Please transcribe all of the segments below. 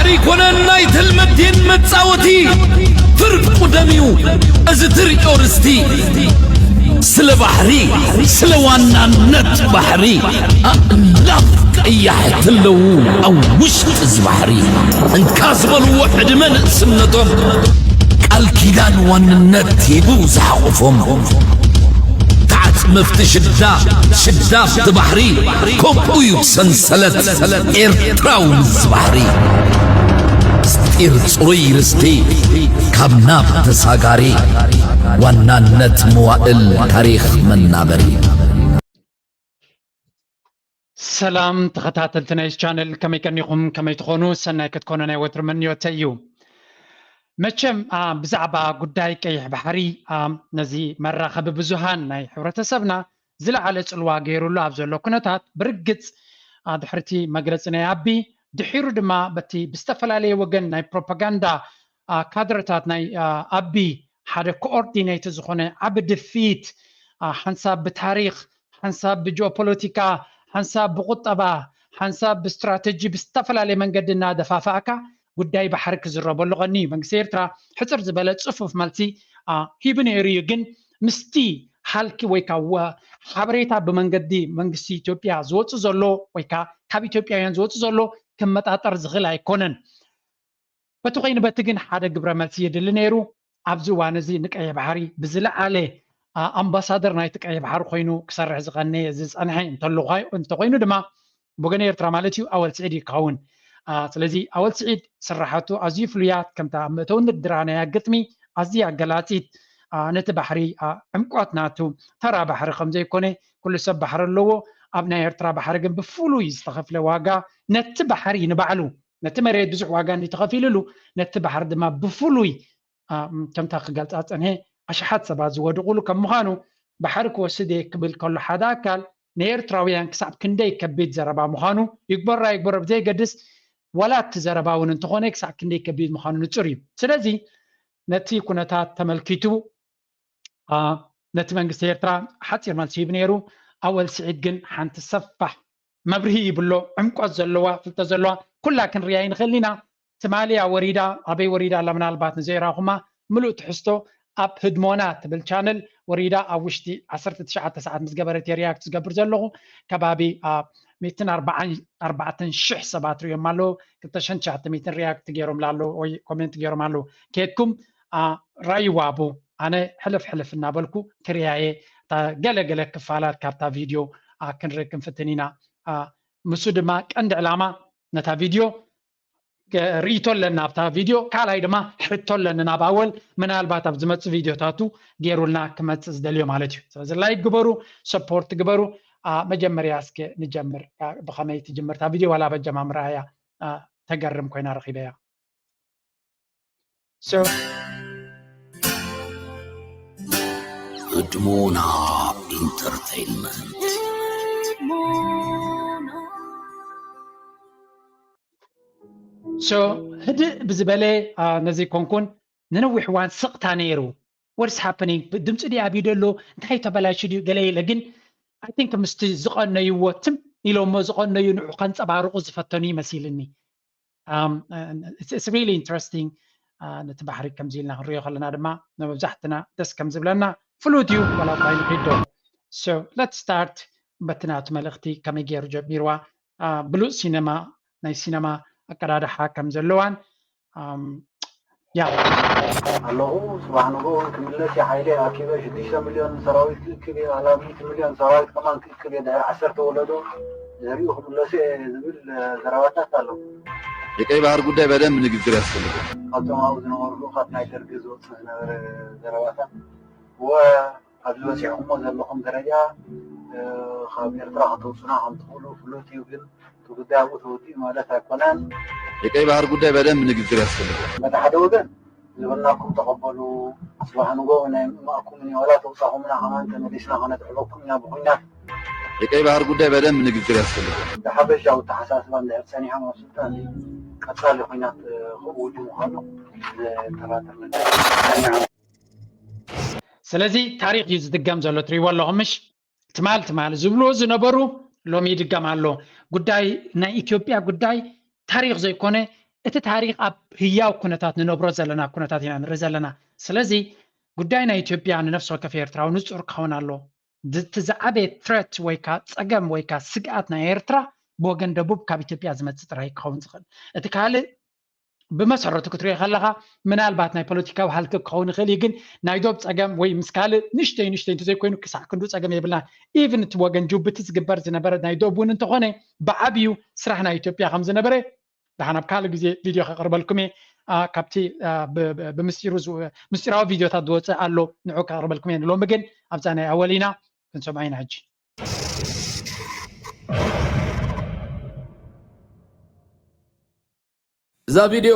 ኣይኮነን ናይ ተልመዴን መጻወቲ፣ ፍርቁ ደም እዩ እዚ ትርእዮ ርስቲ። ስለ ባሕሪ፣ ስለ ዋናነት ባሕሪ ኣእላፍ ቀያሕቲ ኣለዉ ኣብ ውሽጢ እዚ ባሕሪ። እንካ ዝበልዎ ዕድመ ንእስነቶም ቃል ኪዳን ዋንነት ሂቡ ዝሓቑፎም። ተዓጽመፍቲ ሽዳ፣ ሽዳ ኣብቲ ባሕሪ፣ ከምኡ እዩ ሰንሰለት ኤርትራዊ ምስ ባሕሪ። ምስጢር ጽሩይ ርስቲ ካብ ናብ ተሳጋሪ፣ ዋናነት መዋእል ታሪኽ መናበሪ። ሰላም ተኸታተልቲ ናይዚ ቻነል፣ ከመይ ቀኒኹም? ከመይ ትኾኑ? ሰናይ ክትኮኑ ናይ ወትሩ ምንዮተይ እዩ። መቸም፣ አ፣ ብዛዕባ ጉዳይ ቀይሕ ባሕሪ፣ አ፣ ነዚ መራኸቢ ብዙሃን ናይ ሕብረተሰብና ዝለዓለ ጽልዋ ገይሩሉ ኣብ ዘሎ ኩነታት፣ ብርግጽ፣ አ፣ ድሕርቲ መግለጺ ናይ ኣቢ፣ ድሒሩ ድማ በቲ ብዝተፈላለየ ወገን ናይ ፕሮፓጋንዳ፣ አ፣ ካድረታት ናይ፣ አ፣ ኣቢ ሓደ ኮኦርዲኔት ዝኾነ ዓቢ ድፍኢት፣ አ፣ ሓንሳብ ብታሪኽ፣ ሓንሳብ ብጂኦፖለቲካ፣ ሓንሳብ ብቁጠባ፣ ሓንሳብ ብስትራተጂ ብዝተፈላለየ መንገዲ እናደፋፋእካ ጉዳይ ባሕሪ ክዝረበሉ ቀኒ እዩ። መንግስቲ ኤርትራ ሕጽር ዝበለ ጽፉፍ መልሲ፣ አ፣ ሂቡ ነይሩ እዩ። ግን ምስቲ ሃልኪ ወይ ከዓ ወ-፣ ሓበሬታ ብመንገዲ መንግስቲ ኢትዮጵያ ዝወጽእ ዘሎ ወይ ከዓ ካብ ኢትዮጵያውያን ዝወጽእ ዘሎ ክመጣጠር ዝኽእል ኣይኮነን። በቲ ኮይኑ በቲ ግን ሓደ ግብረ መልሲ የድሊ ነይሩ። ኣብዚ እዋን እዚ ንቀይሕ ባሕሪ ብዝለዓለ፣ አ፣ ኣምባሳደር ናይቲ ቀይሕ ባሕሪ ኮይኑ ክሰርሕ ዝቐነየ ዝጸንሐ እንተሎ-፣ እንተኾይኑ ድማ ብወገን ኤርትራ ማለት እዩ ኣወል ስዒድ ይኸውን። አ፣ ስለዚ ኣወል ስዒድ ስራሓቱ ኣዝዩ ፍሉያት፣ ከምታ ኣብ መእተዊ ንግድራ ናይ ግጥሚ ኣዝያ ገላጺት፣ አ፣ ነቲ ባሕሪ፣ አ፣ ዕምቆት ናቱ ተራ ባሕሪ ከም ዘይኮነ ኩሉ ሰብ ባሕሪ ኣለዎ። ኣብ ናይ ኤርትራ ባሕሪ ግን ብፍሉይ ዝተኸፍለ ዋጋ ነቲ ባሕሪ ንባዕሉ ነቲ መሬት ብዙሕ ዋጋ እንዲ ተኸፊሉሉ ነቲ ባሕሪ ድማ ብፍሉይ፣ አ፣ ከምታ ክገልጻ ጸንሔ ኣሽሓት ሰባት ዝወድቑሉ ከም ምዃኑ ባሕሪ ክወስድ እየ ክብል ከሎ ሓደ ኣካል ንኤርትራውያን ክሳብ ክንደይ ከቢድ ዘረባ ምዃኑ ይግበሮ ኣይግበሮ ብዘይገድስ ዋላ እቲ ዘረባ እውን እንተኾነ ክሳብ ክንደይ ከቢድ ምዃኑ ንጹር እዩ። ስለዚ ነቲ ኩነታት ተመልኪቱ አ፣ ነቲ መንግስቲ ኤርትራ ሓጺር መልሲ ሂቡ ነይሩ። ኣወል ስዒድ ግን ሓንቲ ሰፋሕ መብርሂ ይብሎ፣ ዕምቆት ዘለዋ፣ ፍልጠት ዘለዋ፣ ኩላ ክንሪኣ ይንኽእል ኢና። ትማሊ እያ ወሪዳ፣ ኣበይ ወሪዳ ኣላ? ምናልባት ንዘይረኣኹማ፣ ምሉእ ትሕዝቶ ኣብ ህድሞና ትብል ቻነል ወሪዳ ኣብ ውሽጢ ዓሰርተ ትሽዓተ ሰዓት ምስ ገበረት እየ ሪያክት ዝገብር ዘለኹ። ከባቢ፣ አ፣ ሚእትን ኣርባዓን ኣርባዕተን ሽሕ ሰባት ሪኦም ኣለዉ። ክልተ ሽሕን ትሽዓተ ሚእትን ሪያክት ገይሮምላ ኣለዉ ወይ ኮሜንት ገይሮም ኣለዉ። ኬድኩም፣ አ፣ ራይዋ ቡ፣ ኣነ ሕልፍ ሕልፍ እናበልኩ ክሪኣየ እታ ገለ ገለ ክፋላት ካብታ ቪድዮ፣ አ፣ ክንርኢ ክንፍትን ኢና። አ፣ ምስኡ ድማ ቀንዲ ዕላማ ነታ ቪድዮ ከ-፣ ርእይቶ ኣለና ኣብታ ቪድዮ፣ ካልኣይ ድማ ሕቶ ኣለኒ ናብ ኣወል፣ ምናልባት ኣብ ዝመጽእ ቪድዮታቱ ገይሩልና ክመጽእ ዝደልዮ ማለት እዩ። ስለዚ ላይክ ግበሩ፣ ሰፖርት ግበሩ። አ፣ መጀመርያ እስከ ንጀምር። አ፣ ብኸመይ ትጅምር እታ ቪድዮ? ዋላ በጀማምራ እያ፣ አ፣ ተገርም ኮይና ረኺበያ። So፣ ህድሞና ኢንተርቴይንመንት። So፣ ህድእ ብዝበለ፣ አ፣ ነዚ ኮንኩን ንነዊሕ እዋን ስቕታ ነይሩ። What's happening? ድምፂ ድዩ ኣብዩ ደሎ? እንታይ ተበላሹ ድዩ? ገለ ኢለ ግን፣ I think ምስቲ ዝቐነይዎ ትም ኢሎሞ ዝቐነዩ ንዑ ከንፀባርቑ ዝፈተኑ ይመሲልኒ። Um, and it's, it's really interesting. Uh, ነቲ ባሕሪ ከምዚ ኢልና ክንሪኦ ከለና ድማ ንመብዛሕትና ደስ ከም ዝብለና ፍሉጥ እዩ፣ ዋላ እኳ ይንኺዶ። So, let's start በቲ ናቱ መልእኽቲ ከመይ ገይሩ ጀሚርዋ፣ uh፣ ብሉጽ ሲነማ፣ ናይ ሲነማ ኣቀዳድሓ ከም ዘለዋን፣ um፣ ያ። ኣለኹ። ጽባሕ ንግሆ ክምለስ እየ፣ ሓይለይ ኣኪበ ሽዱሽተ ሚልዮን ሰራዊት ክእክብ እየ፣ ዋላ ሚእቲ ሚልዮን ሰራዊት ከማን ክእክብ እየ፣ ድሕሪ ዓሰርተ ወለዶ ድሕሪኡ ክምለስ እየ ዝብል ዘረባታት ኣሎ። የቀይ ባህር ጉዳይ በደንብ ንግግር ያስፈልጋል። ካብቶም ኣብኡ ዝነበሩ ልኡኻት ናይ ደርጊ ዝወጽእ ዝነበረ ዘረባታት፣ እወ፣ ኣብዚ በጺሕኩሞ ዘለኹም ደረጃ፣ እ፣ ካብ ኤርትራ ከተውጹና ከም ትኽእሉ ፍሉጥ እዩ፣ ግን እቲ ጉዳይ ኣብኡ ተወዲኡ ማለት ኣይኮነን። የቀይ ባህር ጉዳይ በደንብ ንግግር ያስፈልጋል። በቲ ሓደ ወገን ዝብልናኩም ተቐበሉ፣ ጽባሕ ንግሆ ናይ ምእማእኩም እዩ፣ ዋላ ተውጻኹምና ከማን ተመሊስና ከነጥዕበኩም ኢና ብኹናት። የቀይ ባህር ጉዳይ በደንብ ንግግር ያስፈልጋል። ብሓፈሻዊ ኣተሓሳስባ እንድሕር ጸኒሖም ኣብ ስልጣን ቀጻሊ ኹናት ክእውጁ ምዃኑ ዘጠራጥር ነገር ኣይኮነን። ስለዚ ታሪኽ እዩ ዝድገም ዘሎ፣ ትሪእዎ ኣለኹም ምሽ? ትማል ትማል ዝብልዎ ዝነበሩ ሎሚ ይድገም ኣሎ። ጉዳይ ናይ ኢትዮጵያ ጉዳይ ታሪኽ ዘይኮነ እቲ ታሪኽ ኣብ ህያው ኩነታት ንነብሮ ዘለና ኩነታት ኢና ንርኢ ዘለና። ስለዚ ጉዳይ ናይ ኢትዮጵያ ንነፍሲ ወከፍ ኤርትራዊ ንጹር ክኸውን ኣሎ። እቲ ዝዓበየ ትረት ወይ ከዓ ጸገም ወይ ከዓ ስግኣት ናይ ኤርትራ ብወገን ደቡብ ካብ ኢትዮጵያ ዝመጽእ ጥራይ ክኸውን ዝኽእል። እቲ ካልእ ብመሰረቱ ክትሪኦ ከለኻ ምናልባት ናይ ፖለቲካዊ ሃልክ ክኸውን ይኽእል እዩ፣ ግን ናይ ዶብ ጸገም ወይ ምስ ካልእ ንእሽተይ ንእሽተይ እንተዘይኮይኑ ክሳዕ ክንዱ ጸገም የብልና። ኢቭን እቲ ወገን ጅቡቲ ዝግበር ዝነበረ ናይ ዶብ እውን እንተኾነ ብዓብዩ ስራሕ ናይ ኢትዮጵያ ከም ዝነበረ ደሓን ኣብ ካልእ ግዜ ቪድዮ ከቕርበልኩም እየ። ካብቲ ብምስጢሩ ምስጢራዊ ቪድዮታት ዝወፅእ ኣሎ፣ ንዑ ከቕርበልኩም እየ። ንሎሚ ግን ኣብዛ ናይ ኣወል ኢና ክንሰምዖ ኢና። ሕጂ እዛ ቪድዮ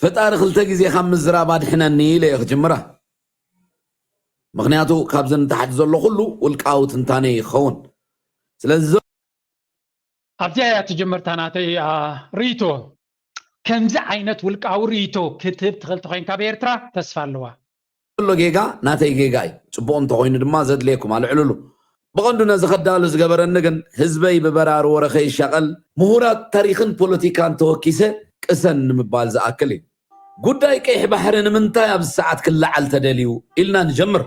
ፈጣሪ ክልተ ግዜ ካብ ምዝራብ ኣድሕነኒ ኢለ እየ ክጅምራ። ምክንያቱ ካብዚ ንታሕቲ ዘሎ ኩሉ ውልቃዊ ትንታነ ይኸውን። ስለዚ ኣብዚኣ እያ ትጅምርታ ናተይ ርእይቶ። ከምዚ ዓይነት ውልቃዊ ርእይቶ ክትህብ ትኽእል ተኮይንካ ብኤርትራ ተስፋ ኣለዋ። ዘሎ ጌጋ ናተይ ጌጋ እዩ። ጽቡቕ እንተኾይኑ ድማ ዘድልየኩም ኣልዕልሉ። ብቐንዱ ነዚ ከዳሉ ዝገበረኒ ግን ህዝበይ ብበራሪ ወረ ከይሻቐል ምሁራት ታሪኽን ፖለቲካን ተወኪሰ ቅሰን ንምባል ዝኣክል እዩ። ጉዳይ ቀይሕ ባሕሪ ንምንታይ ኣብዚ ሰዓት ክለዓል ተደልዩ ኢልና ንጀምር።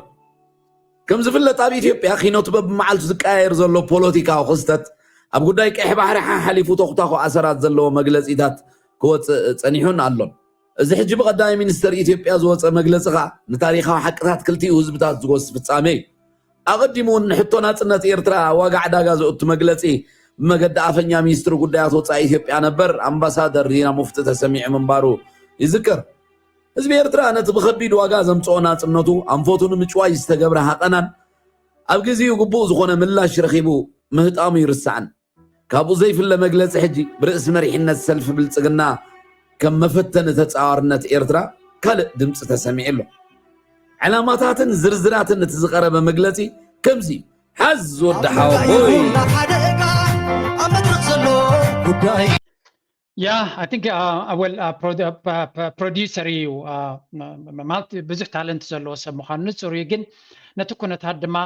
ከም ዝፍለጥ ኣብ ኢትዮጵያ ኪኖት በብመዓልቱ ዝቀያየር ዘሎ ፖለቲካዊ ክስተት ኣብ ጉዳይ ቀይሕ ባሕሪ ሓሓሊፉ ተኹታኹ ኣሰራት ዘለዎ መግለጺታት ክወፅእ ፀኒሑን ኣሎን። እዚ ሕጂ ብቀዳማይ ሚኒስተር ኢትዮጵያ ዝወፀ መግለፂ ከዓ ንታሪካዊ ሓቅታት ክልቲኡ ህዝብታት ዝወስድ ፍፃመ እዩ። ኣቐዲሙ እውን ንሕቶ ናፅነት ኤርትራ ዋጋ ዕዳጋ ዘእቱ መግለፂ ብመገዲ ኣፈኛ ሚኒስትሪ ጉዳያት ወፃኢ ኢትዮጵያ ነበር ኣምባሳደር ዲና ሙፍቲ ተሰሚዑ ምንባሩ ይዝከር። ህዝቢ ኤርትራ ነቲ ብኸቢድ ዋጋ ዘምፅኦ ናፅነቱ ኣንፈቱ ንምጭዋይ ዝተገብረ ሃቐናን ኣብ ግዜኡ ግቡእ ዝኾነ ምላሽ ረኺቡ ምህጣሙ ይርስዓን። ካብኡ ዘይፍለ መግለፂ ሕጂ ብርእሲ መሪሕነት ሰልፊ ብልፅግና ከም መፈተኒ ተፃዋርነት ኤርትራ ካልእ ድምፂ ተሰሚዑ ኣሎ። ዕላማታትን ዝርዝራትን እቲ ዝቐረበ መግለፂ ከምዚ እዩ። ሓዝ ወዲ ሓወቦይ። ሓደጋ ኣብ መድረኽ ዘሎ ጉዳይ ያ I think ኣወል ፕሮዲውሰር እዩ፣ ማለት ብዙሕ ታለንት ዘለዎ ሰብ ምዃኑ ንፁር እዩ። ግን ነቲ ኩነታት ድማ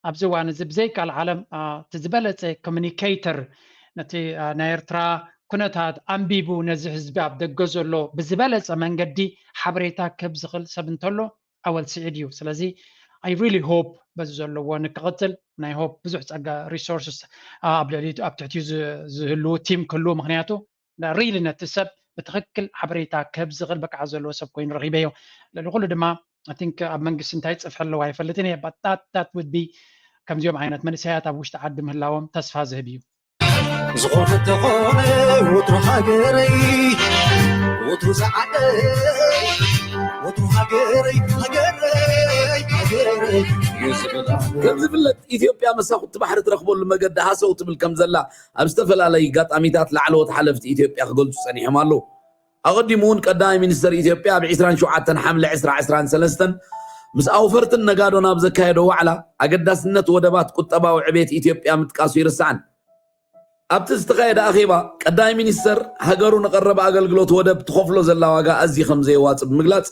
ኣብዚ እዋን እዚ ብዘይ ቃል ዓለም እቲ ዝበለፀ ኮሚኒኬተር ነቲ ናይ ኤርትራ ኩነታት ኣንቢቡ ነዚ ህዝቢ ኣብ ደገ ዘሎ ብዝበለፀ መንገዲ ሓበሬታ ክህብ ዝኽእል ሰብ እንተሎ ኣወል ስዒድ እዩ። ስለዚ I really hope በዚ ዘለዎ ንክቕፅል ናይ ሆፕ ብዙሕ ፀጋ ሪሶርስስ ኣብ ልዕሊ ኣብ ትሕቲኡ ዝህልዉ ቲም ክህልዉ፣ ምክንያቱ ሪሊ ነቲ ሰብ ብትኽክል ሓበሬታ ክህብ ዝኽእል ብቅዓት ዘለዎ ሰብ ኮይኑ ረኺበዮ። ልዕሊ ኩሉ ድማ I think ኣብ መንግስቲ እንታይ ፅፍሒ ኣለዎ ኣይፈልጥን እየ፣ but that that would be ከምዚኦም ዓይነት መንእሰያት ኣብ ውሽጢ ዓዲ ምህላዎም ተስፋ ዝህብ እዩ። ዝኾነ ተኾነ ወትሩ ሃገረይ ወትሩ ዝዓደይ ወትሩ ሃገረይ ሃገረይ ሃገረይ እዩ ዝብል። ከም ዝፍለጥ ኢትዮጵያ መሳኹቲ ባሕሪ ትረኽበሉ መገዲ ሃሰው ትብል ከም ዘላ ኣብ ዝተፈላለዩ ኣጋጣሚታት ላዕለዎት ሓለፍቲ ኢትዮጵያ ክገልጹ ጸኒሖም ኣለዉ። ኣቐዲሙ እውን ቀዳማይ ሚኒስተር ኢትዮጵያ ኣብ ዕስራን ሸውዓተን ሓምለ ዕስራ ዕስራን ሰለስተን ምስ ኣውፈርትን ነጋዶን ኣብ ዘካየዶ ዋዕላ ኣገዳስነት ወደባት ቁጠባዊ ዕቤት ኢትዮጵያ ምጥቃሱ ይርስዓን። ኣብቲ ዝተኻየደ ኣኼባ ቀዳማይ ሚኒስተር ሃገሩ ንቐረበ ኣገልግሎት ወደብ ትኸፍሎ ዘላ ዋጋ ኣዝዩ ከም ዘየዋጽእ ብምግላጽ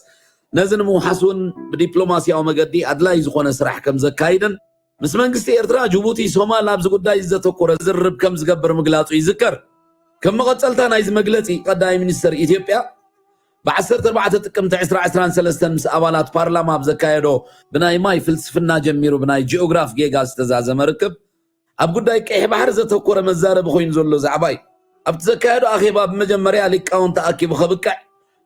ነዚ ንምውሓስ እውን ብዲፕሎማስያዊ መገዲ ኣድላዪ ዝኾነ ስራሕ ከም ዘካይድን ምስ መንግስቲ ኤርትራ፣ ጅቡቲ፣ ሶማል ኣብዚ ጉዳይ ዘተኮረ ዝርርብ ከም ዝገብር ምግላጹ ይዝከር። ከም መቐጸልታ ናይዚ መግለጺ ቀዳማይ ሚኒስተር ኢትዮጵያ ብዓሰርተ ኣርባዕተ ጥቅምቲ ዕስራ ዕስራን ሰለስተን ምስ ኣባላት ፓርላማ ኣብ ዘካየዶ ብናይ ማይ ፍልስፍና ጀሚሩ ብናይ ጂኦግራፍ ጌጋ ዝተዛዘመ ርክብ ኣብ ጉዳይ ቀይሕ ባሕሪ ዘተኮረ መዛረቢ ኮይኑ ዘሎ ዛዕባ እዩ። ኣብቲ ዘካየዶ ኣኼባ ብመጀመርያ ሊቃውንቲ ኣኪቡ ከብቅዕ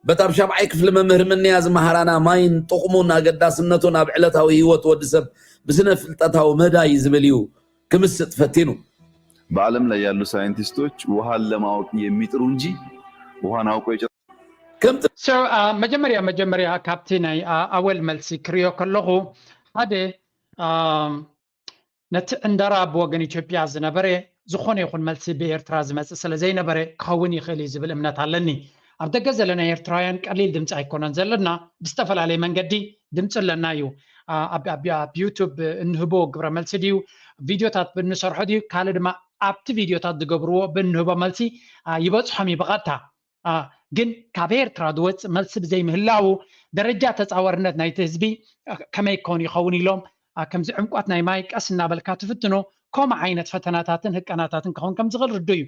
በቲ ኣብ ሻብዓይ ክፍሊ መምህር ምንያ ዝመሃራና ማይን ጥቕሙን ኣገዳስነቱን ኣብ ዕለታዊ ህይወት ወዲ ሰብ ብስነ ፍልጠታዊ መዳይ ዝብል እዩ ክምስጥ ፈቲኑ። በዓለም ላይ ያሉ ሳይንቲስቶች ውሃን ለማወቅ የሚጥሩ እንጂ ውሃን አውቀው የጨረሱ ከምቲ So መጀመርያ መጀመርያ ካብቲ ናይ ኣወል መልሲ ክሪኦ ከለኹ ሓደ ነቲ ዕንደራ ብወገን ኢትዮጵያ ዝነበረ ዝኾነ ይኹን መልሲ ብኤርትራ ዝመጽእ ስለ ዘይነበረ ክኸውን ይኽእል እዩ ዝብል እምነት ኣለኒ። ኣብ ደገ ዘለና ኤርትራውያን ቀሊል ድምፂ ኣይኮነን ዘለና፣ ብዝተፈላለየ መንገዲ ድምፂ ኣለና እዩ። ኣብ ዩቱብ እንህቦ ግብረ መልሲ ድዩ፣ ቪድዮታት ብንሰርሖ ድዩ፣ ካልእ ድማ ኣብቲ ቪድዮታት ዝገብርዎ ብንህቦ መልሲ ይበፅሖም እዩ ብቐጥታ። ግን ካብ ኤርትራ ዝወፅእ መልሲ ብዘይምህላዉ ደረጃ ተፃዋርነት ናይቲ ህዝቢ ከመይ ክኸውን ይኸውን ኢሎም ከምዚ ዕምቋት ናይ ማይ ቀስ እናበልካ ትፍትኖ ከምኡ ዓይነት ፈተናታትን ህቀናታትን ክኸውን ከም ዝኽእል ርዱእ እዩ።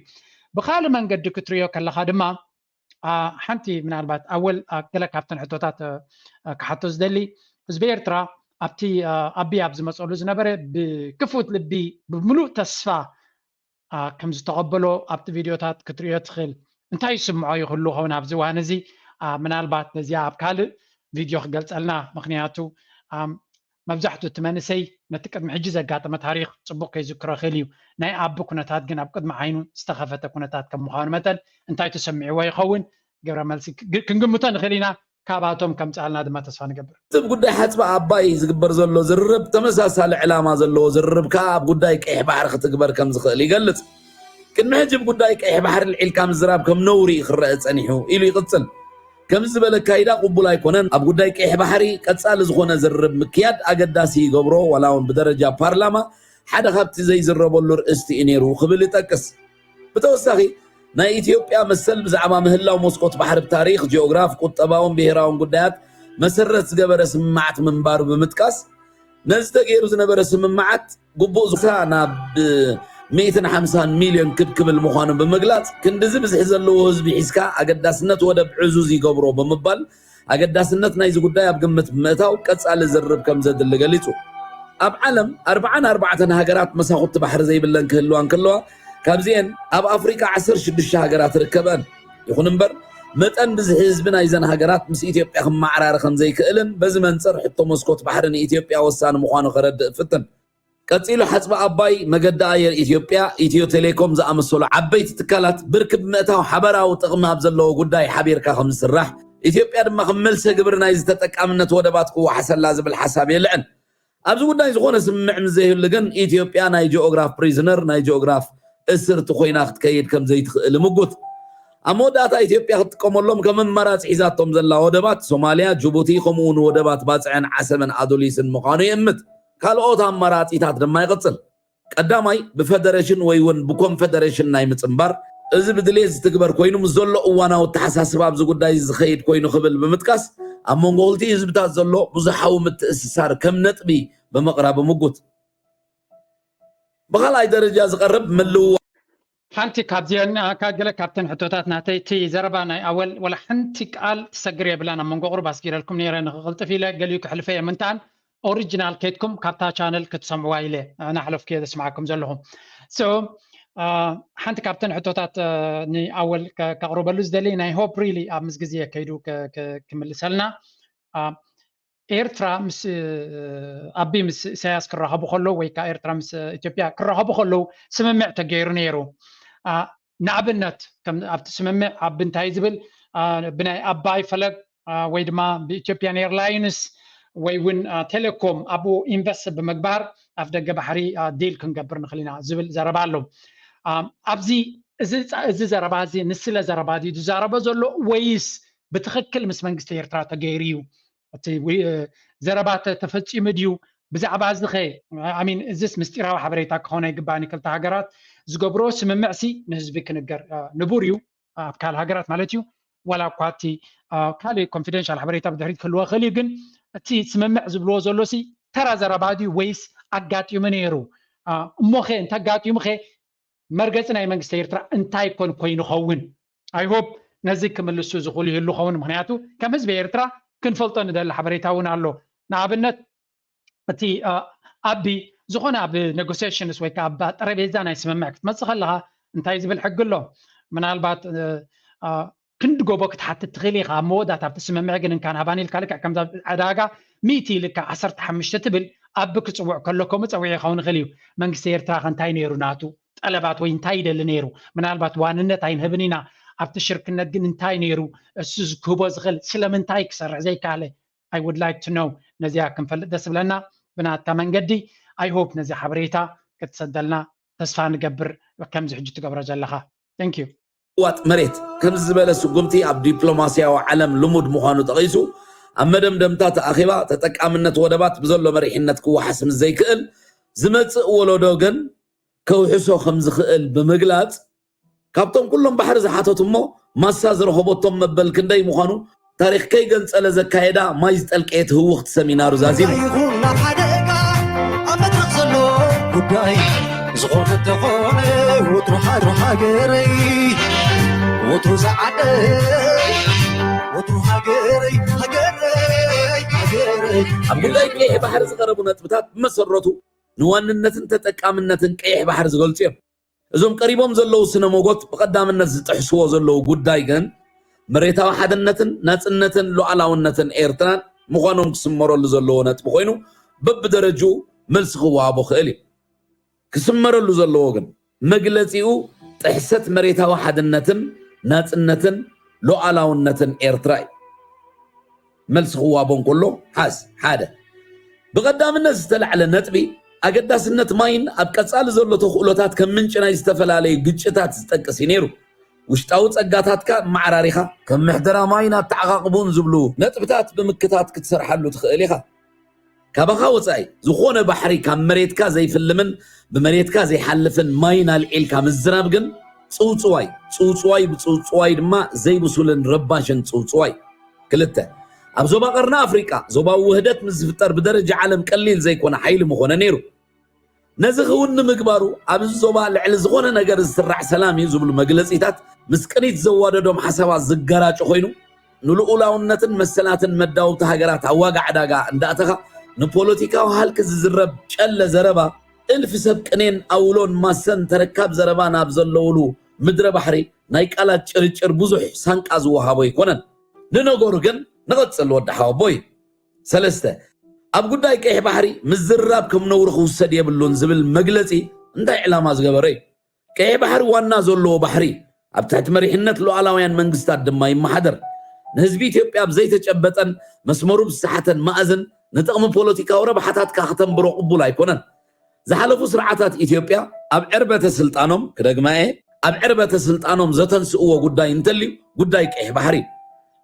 ብኻልእ መንገዲ ክትሪኦ ከለኻ ድማ ሓንቲ ምናልባት ኣወል ገለ ካብተን ሕቶታት ክሓቶ ዝደሊ፣ ህዝቢ ኤርትራ ኣብቲ ኣቢ ኣብ ዝመፀሉ ዝነበረ ብክፉት ልቢ ብምሉእ ተስፋ ከም ዝተቐበሎ ኣብቲ ቪድዮታት ክትርእዮ ትኽእል። እንታይ ይስምዖ ይኽሉ ኸውን ኣብዚ እዋን እዚ? ምናልባት ነዚኣ ኣብ ካልእ ቪድዮ ክገልፀልና፣ ምክንያቱ መብዛሕትኡ እቲ መንእሰይ ነቲ ቅድሚ ሕጂ ዘጋጠመ ታሪኽ ፅቡቕ ከይዝክሮ ይኽእል እዩ። ናይ ኣቢ ኩነታት ግን ኣብ ቅድሚ ዓይኑ ዝተኸፈተ ኩነታት ከም ምዃኑ መጠን እንታይ ተሰሚዕዎ ይኸውን? ግብረ መልሲ ክንግምቶ ንኽእል ኢና። ካብኣቶም ከምፅኣልና ድማ ተስፋ ንገብር። እቲ ጉዳይ ሓፅቢ ኣባይ ዝግበር ዘሎ ዝርርብ ተመሳሳሊ ዕላማ ዘለዎ ዝርርብ ከዓ ኣብ ጉዳይ ቀይሕ ባሕሪ ክትግበር ከም ዝኽእል ይገልፅ። ቅድሚ ሕጂ ብጉዳይ ቀይሕ ባሕሪ ልዒልካ ምዝራብ ከም ነውሪ ክረአ ፀኒሑ ኢሉ ይቕፅል። ከምዚ ዝበለ ኣካይዳ ቅቡል ኣይኮነን። ኣብ ጉዳይ ቀይሕ ባሕሪ ቀፃሊ ዝኾነ ዝርርብ ምክያድ ኣገዳሲ ይገብሮ፣ ዋላ እውን ብደረጃ ፓርላማ ሓደ ካብቲ ዘይዝረበሉ ርእስቲ እዩ ነይሩ ክብል ይጠቅስ። ብተወሳኺ ናይ ኢትዮጵያ መሰል ብዛዕባ ምህላው መስኮት ባሕሪ ብታሪኽ፣ ጂኦግራፍ፣ ቁጠባውን ብሄራውን ጉዳያት መሰረት ዝገበረ ስምምዓት ምንባሩ ብምጥቃስ ነዚ ተገይሩ ዝነበረ ስምምዓት ግቡእ ዝሳ ናብ ሚእትን ሓምሳን ሚልዮን ክብ ክብል ምዃኑ ብምግላፅ ክንድዚ ብዝሒ ዘለዎ ህዝቢ ሒዝካ ኣገዳስነት ወደብ ዕዙዝ ይገብሮ ብምባል ኣገዳስነት ናይዚ ጉዳይ ኣብ ግምት ብምእታው ቀፃሊ ዝርርብ ከም ዘድሊ ገሊፁ። ኣብ ዓለም ኣርብዓን ኣርባዕተን ሃገራት መሳኹቲ ባሕሪ ዘይብለን ክህልዋ እንከለዋ ካብዚአን ኣብ ኣፍሪቃ ዓሰርተ ሽዱሽተ ሃገራት ርከበን። ይኹን እምበር መጠን ብዝሒ ህዝቢ ናይዘን ሃገራት ምስ ኢትዮጵያ ክመዓራረ ከም ዘይክእልን በዚ መንፅር ሕቶ መስኮት ባሕሪ ንኢትዮጵያ ወሳኒ ምዃኑ ከረድእ እፍትን። ቀጺሉ ሓጽቢ ኣባይ፣ መገዲ ኣየር ኢትዮጵያ፣ ኢትዮ ቴሌኮም ዝኣመሰሉ ዓበይቲ ትካላት ብርኪ ብምእታው ሓበራዊ ጥቕሚ ኣብ ዘለዎ ጉዳይ ሓቢርካ ከም ዝስራሕ፣ ኢትዮጵያ ድማ ከም መልሰ ግብሪ ናይዚ ተጠቃምነት ወደባት ክወሓሰላ ዝብል ሓሳብ የልዕል። ኣብዚ ጉዳይ ዝኾነ ስምምዕ ምስ ዘይህሉ ግን ኢትዮጵያ ናይ ጂኦግራፍ ፕሪዝነር፣ ናይ ጂኦግራፍ እስርቲ ኮይና ክትከይድ ከም ዘይትኽእል ይምጉት። ኣብ መወዳእታ ኢትዮጵያ ክትጥቀመሎም ከም ኣማራፂ ሒዛቶም ዘላ ወደባት ሶማልያ፣ ጅቡቲ ከምኡ እውን ወደባት ባፅዕን ዓሰብን ኣዱሊስን ምዃኑ ይእምት። ካልኦት ኣማራፂታት ድማ ይቕፅል። ቀዳማይ ብፈደረሽን ወይ እውን ብኮንፈደሬሽን ናይ ምፅንባር፣ እዚ ብድሌት ዝትግበር ኮይኑ ምስ ዘሎ እዋናዊ ኣተሓሳስባ ኣብዚ ጉዳይ እዚ ዝኸይድ ኮይኑ ክብል ብምጥቃስ ኣብ መንጎ ክልቲኡ ህዝብታት ዘሎ ብዙሓዊ ምትእስሳር ከም ነጥቢ ብምቕራብ ይምጉት። ብኻልኣይ ደረጃ ዝቐርብ ምልውዋጥ ሓንቲ ካብዚአን ገለ ካብተን ሕቶታት ናተይ እቲ ዘረባ ናይ ኣወል ወላ ሓንቲ ቃል ትሰግር የብላን። ኣብ መንጎ ቁሩብ ኣስጊረልኩም ነይረ ንክቕልጥፍ ኢለ ገሊኡ ክሕልፈ እየ ምንታን ኦሪጂናል ከይድኩም ካብታ ቻነል ክትሰምዕዋ ኢለ ናሕለፍኩ እየ ዘስምዓኩም ዘለኹ። So ሓንቲ ካብተን ሕቶታት ንኣወል ከቕርበሉ ዝደሊ ናይ ሆፕ ሪሊ ኣብ ምስ ግዜ ከይዱ ክምልሰልና ኤርትራ ምስ ኣቢ ምስ ኢሳያስ ክራኸቡ ከለዉ ወይ ከዓ ኤርትራ ምስ ኢትዮጵያ ክራኸቡ ከለዉ ስምምዕ ተገይሩ ነይሩ። ንኣብነት ኣብቲ ስምምዕ ኣቢ እንታይ ዝብል ብናይ ኣባይ ፈለግ ወይ ድማ ብኢትዮጵያን ኤርላይንስ ወይ እውን ቴሌኮም ኣብኡ ኢንቨስት ብምግባር ኣፍ ደገ ባሕሪ ዲል ክንገብር ንኽእል ኢና ዝብል ዘረባ ኣሎ። ኣብዚ እዚ ዘረባ እዚ ንስለ ዘረባ ድዩ ዝዛረቦ ዘሎ ወይስ ብትኽክል ምስ መንግስቲ ኤርትራ ተገይሩ እዩ? እቲ ዘረባ ተፈፂሙ ድዩ? ብዛዕባ እዚ ኸ ሚን እዚስ ምስጢራዊ ሓበሬታ ክኾነ ይግባኒ። ክልተ ሃገራት ዝገብሮ ስምምዕ ሲ ንህዝቢ ክንገር ንቡር እዩ፣ ኣብ ካልእ ሃገራት ማለት እዩ። ዋላ እኳ እቲ ካልእ ኮንፊደንሻል ሓበሬታ ብድሕሪት ክህልዎ ክእል እዩ፣ ግን እቲ ስምምዕ ዝብልዎ ዘሎ ሲ ተራ ዘረባ ድዩ ወይስ ኣጋጢሙ ነይሩ? እሞ ኸ እንተጋጢሙ ኸ መርገፂ ናይ መንግስቲ ኤርትራ እንታይ ኮን ኮይኑ ኸውን? I hope ነዚ ክምልሱ ዝኽእሉ ይህሉ ኸውን። ምክንያቱ ከም ህዝቢ ኤርትራ ክንፈልጦ ንደሊ ሓበሬታ እውን ኣሎ። ንኣብነት እቲ ኣቢ ዝኾነ ኣብ ኔጎሲሽንስ ወይ ከዓ ኣብ ጠረጴዛ ናይ ስምምዕ ክትመፅእ ከለኻ እንታይ ዝብል ሕጊ ኣሎ? ምናልባት ክንዲ ጎቦ ክትሓትት ትኽእል ኢኻ። ኣብ መወዳእታ ኣብቲ ስምምዕ ግን እንካን ሃባን ኢልካ ልክዕ ከምዛ ዕዳጋ ሚእቲ ኢልካ ዓሰርተ ሓሙሽተ ትብል ኣቢ ክፅውዕ ከሎ ከምኡ ፀዊዑ ይኸውን ይኽእል እዩ። መንግስቲ ኤርትራ ከ እንታይ ነይሩ ናቱ ጠለባት ወይ እንታይ ይደሊ ነይሩ? ምናልባት ዋንነት ኣይንህብን ኢና ኣብቲ ሽርክነት ግን እንታይ ነይሩ እሱ ክህቦ ዝኽእል ስለምንታይ ክሰርሕ ዘይከኣለ? I would like to know ነዚኣ ክንፈልጥ ደስ ብለና ብናትካ መንገዲ። I hope ነዚ ሓበሬታ ክትሰደልና ተስፋ ንገብር ከምዚ ሕጂ ትገብሮ ዘለኻ። Thank you። ዋጥ መሬት ከምዚ ዝበለ ስጉምቲ ኣብ ዲፕሎማስያዊ ዓለም ልሙድ ምዃኑ ጠቒሱ ኣብ መደምደምታ እቲ ኣኼባ ተጠቃምነት ወደባት ብዘሎ መሪሕነት ክወሓስ ምስ ዘይክእል ዝመጽእ ወለዶ ግን ከውሕሶ ከም ዝኽእል ብምግላጽ ካብቶም ኩሎም ባሕሪ ዝሓተቱ እሞ ማሳ ዝረኸበቶም መበል ክንደይ ምዃኑ ታሪኽ ከይገንጸለ ዘካየዳ ማይ ዝጠልቀየት ህውኽቲ ሰሚናሩ ዛዚሙ። ይኹን ናብ ሓደጋ ኣብ መድረኽ ዘሎ ጉዳይ ዝኾነ ተኾነ ወትሩ ሓድሮ ሃገረይ ወትሩ ሰዓደይ ወትሩ ሃገረይ ሃገረይ ሃገረይ ኣብ ጉዳይ ቀይሕ ባሕሪ ዝቐረቡ ነጥብታት ብመሰረቱ ንዋንነትን ተጠቃምነትን ቀይሕ ባሕሪ ዝገልጹ እዮም። እዞም ቀሪቦም ዘለዉ ስነ ሞጎት ብቐዳምነት ዝጥሕስዎ ዘለዉ ጉዳይ ግን መሬታዊ ሓድነትን ናጽነትን ሉዓላውነትን ኤርትራን ምዃኖም ክስመረሉ ዘለዎ ነጥቢ ኮይኑ በብደረጅኡ መልሲ ክወሃቦ ክእል እዩ። ክስመረሉ ዘለዎ ግን መግለጺኡ ጥሕሰት መሬታዊ ሓድነትን ናጽነትን ሉዓላውነትን ኤርትራ እዩ። መልሲ ክዋቦ እንከሎ ሓዝ ሓደ ብቐዳምነት ዝተላዕለ ነጥቢ ኣገዳስነት ማይን ኣብ ቀጻሊ ዘሎ ተኽእሎታት ከም ምንጪ ናይ ዝተፈላለዩ ግጭታት ዝጠቅስ እዩ ነይሩ። ውሽጣዊ ጸጋታትካ መዓራሪኻ ከም ምሕደራ ማይን ኣተዓቓቕቡን ዝብሉ ነጥብታት ብምክታት ክትሰርሓሉ ትኽእል ኢኻ። ካባኻ ወጻኢ ዝኾነ ባሕሪ ካብ መሬትካ ዘይፍልምን ብመሬትካ ዘይሓልፍን ማይን ኣልዒልካ ምዝራብ ግን ጽውጽዋይ ጽውጽዋይ ብጽውጽዋይ ድማ ዘይብሱልን ረባሽን ጽውጽዋይ። ክልተ ኣብ ዞባ ቀርኒ ኣፍሪቃ ዞባዊ ውህደት ምስ ዝፍጠር ብደረጃ ዓለም ቀሊል ዘይኮነ ሓይሊ ምኾነ ነይሩ። ነዚ ክውን ንምግባሩ ኣብዚ ዞባ ልዕሊ ዝኾነ ነገር ዝስራዕ ሰላም እዩ ዝብሉ መግለጺታት ምስ ቅኒት ዘዋደዶም ሓሳባት ዝገራጩ ኮይኑ ንልኡላውነትን መሰላትን መዳውብቲ ሃገራት ኣብ ዋጋ ዕዳጋ እንዳእተኻ ንፖለቲካዊ ሃልኪ ዝዝረብ ጨለ ዘረባ እልፊ ሰብ ቅኔን ኣውሎን ማሰን ተረካብ ዘረባ ናብ ዘለውሉ ምድረ ባሕሪ ናይ ቃላት ጭርጭር ብዙሕ ሳንቃ ዝወሃቦ ኣይኮነን። ንነገሩ ግን ንቐጽል ወዲ ሓወቦይ። ሰለስተ ኣብ ጉዳይ ቀይሕ ባሕሪ ምዝራብ ከም ነውሪ ክውሰድ የብሉን ዝብል መግለጺ እንታይ ዕላማ ዝገበረ እዩ? ቀይሕ ባሕሪ ዋና ዘለዎ ባሕሪ ኣብ ትሕቲ መሪሕነት ሉዓላውያን መንግስታት ድማ ይመሓደር። ንህዝቢ ኢትዮጵያ ብዘይተጨበጠን መስመሩ ብዝሰሓተን ማእዝን ንጥቕሚ ፖለቲካዊ ረብሓታትካ ክተንብሮ ቅቡል ኣይኮነን። ዝሓለፉ ስርዓታት ኢትዮጵያ ኣብ ዕርበተ ስልጣኖም ክደግማ እየ ኣብ ዕርበተ ስልጣኖም ዘተንስእዎ ጉዳይ እንተልዩ ጉዳይ ቀይሕ ባሕሪ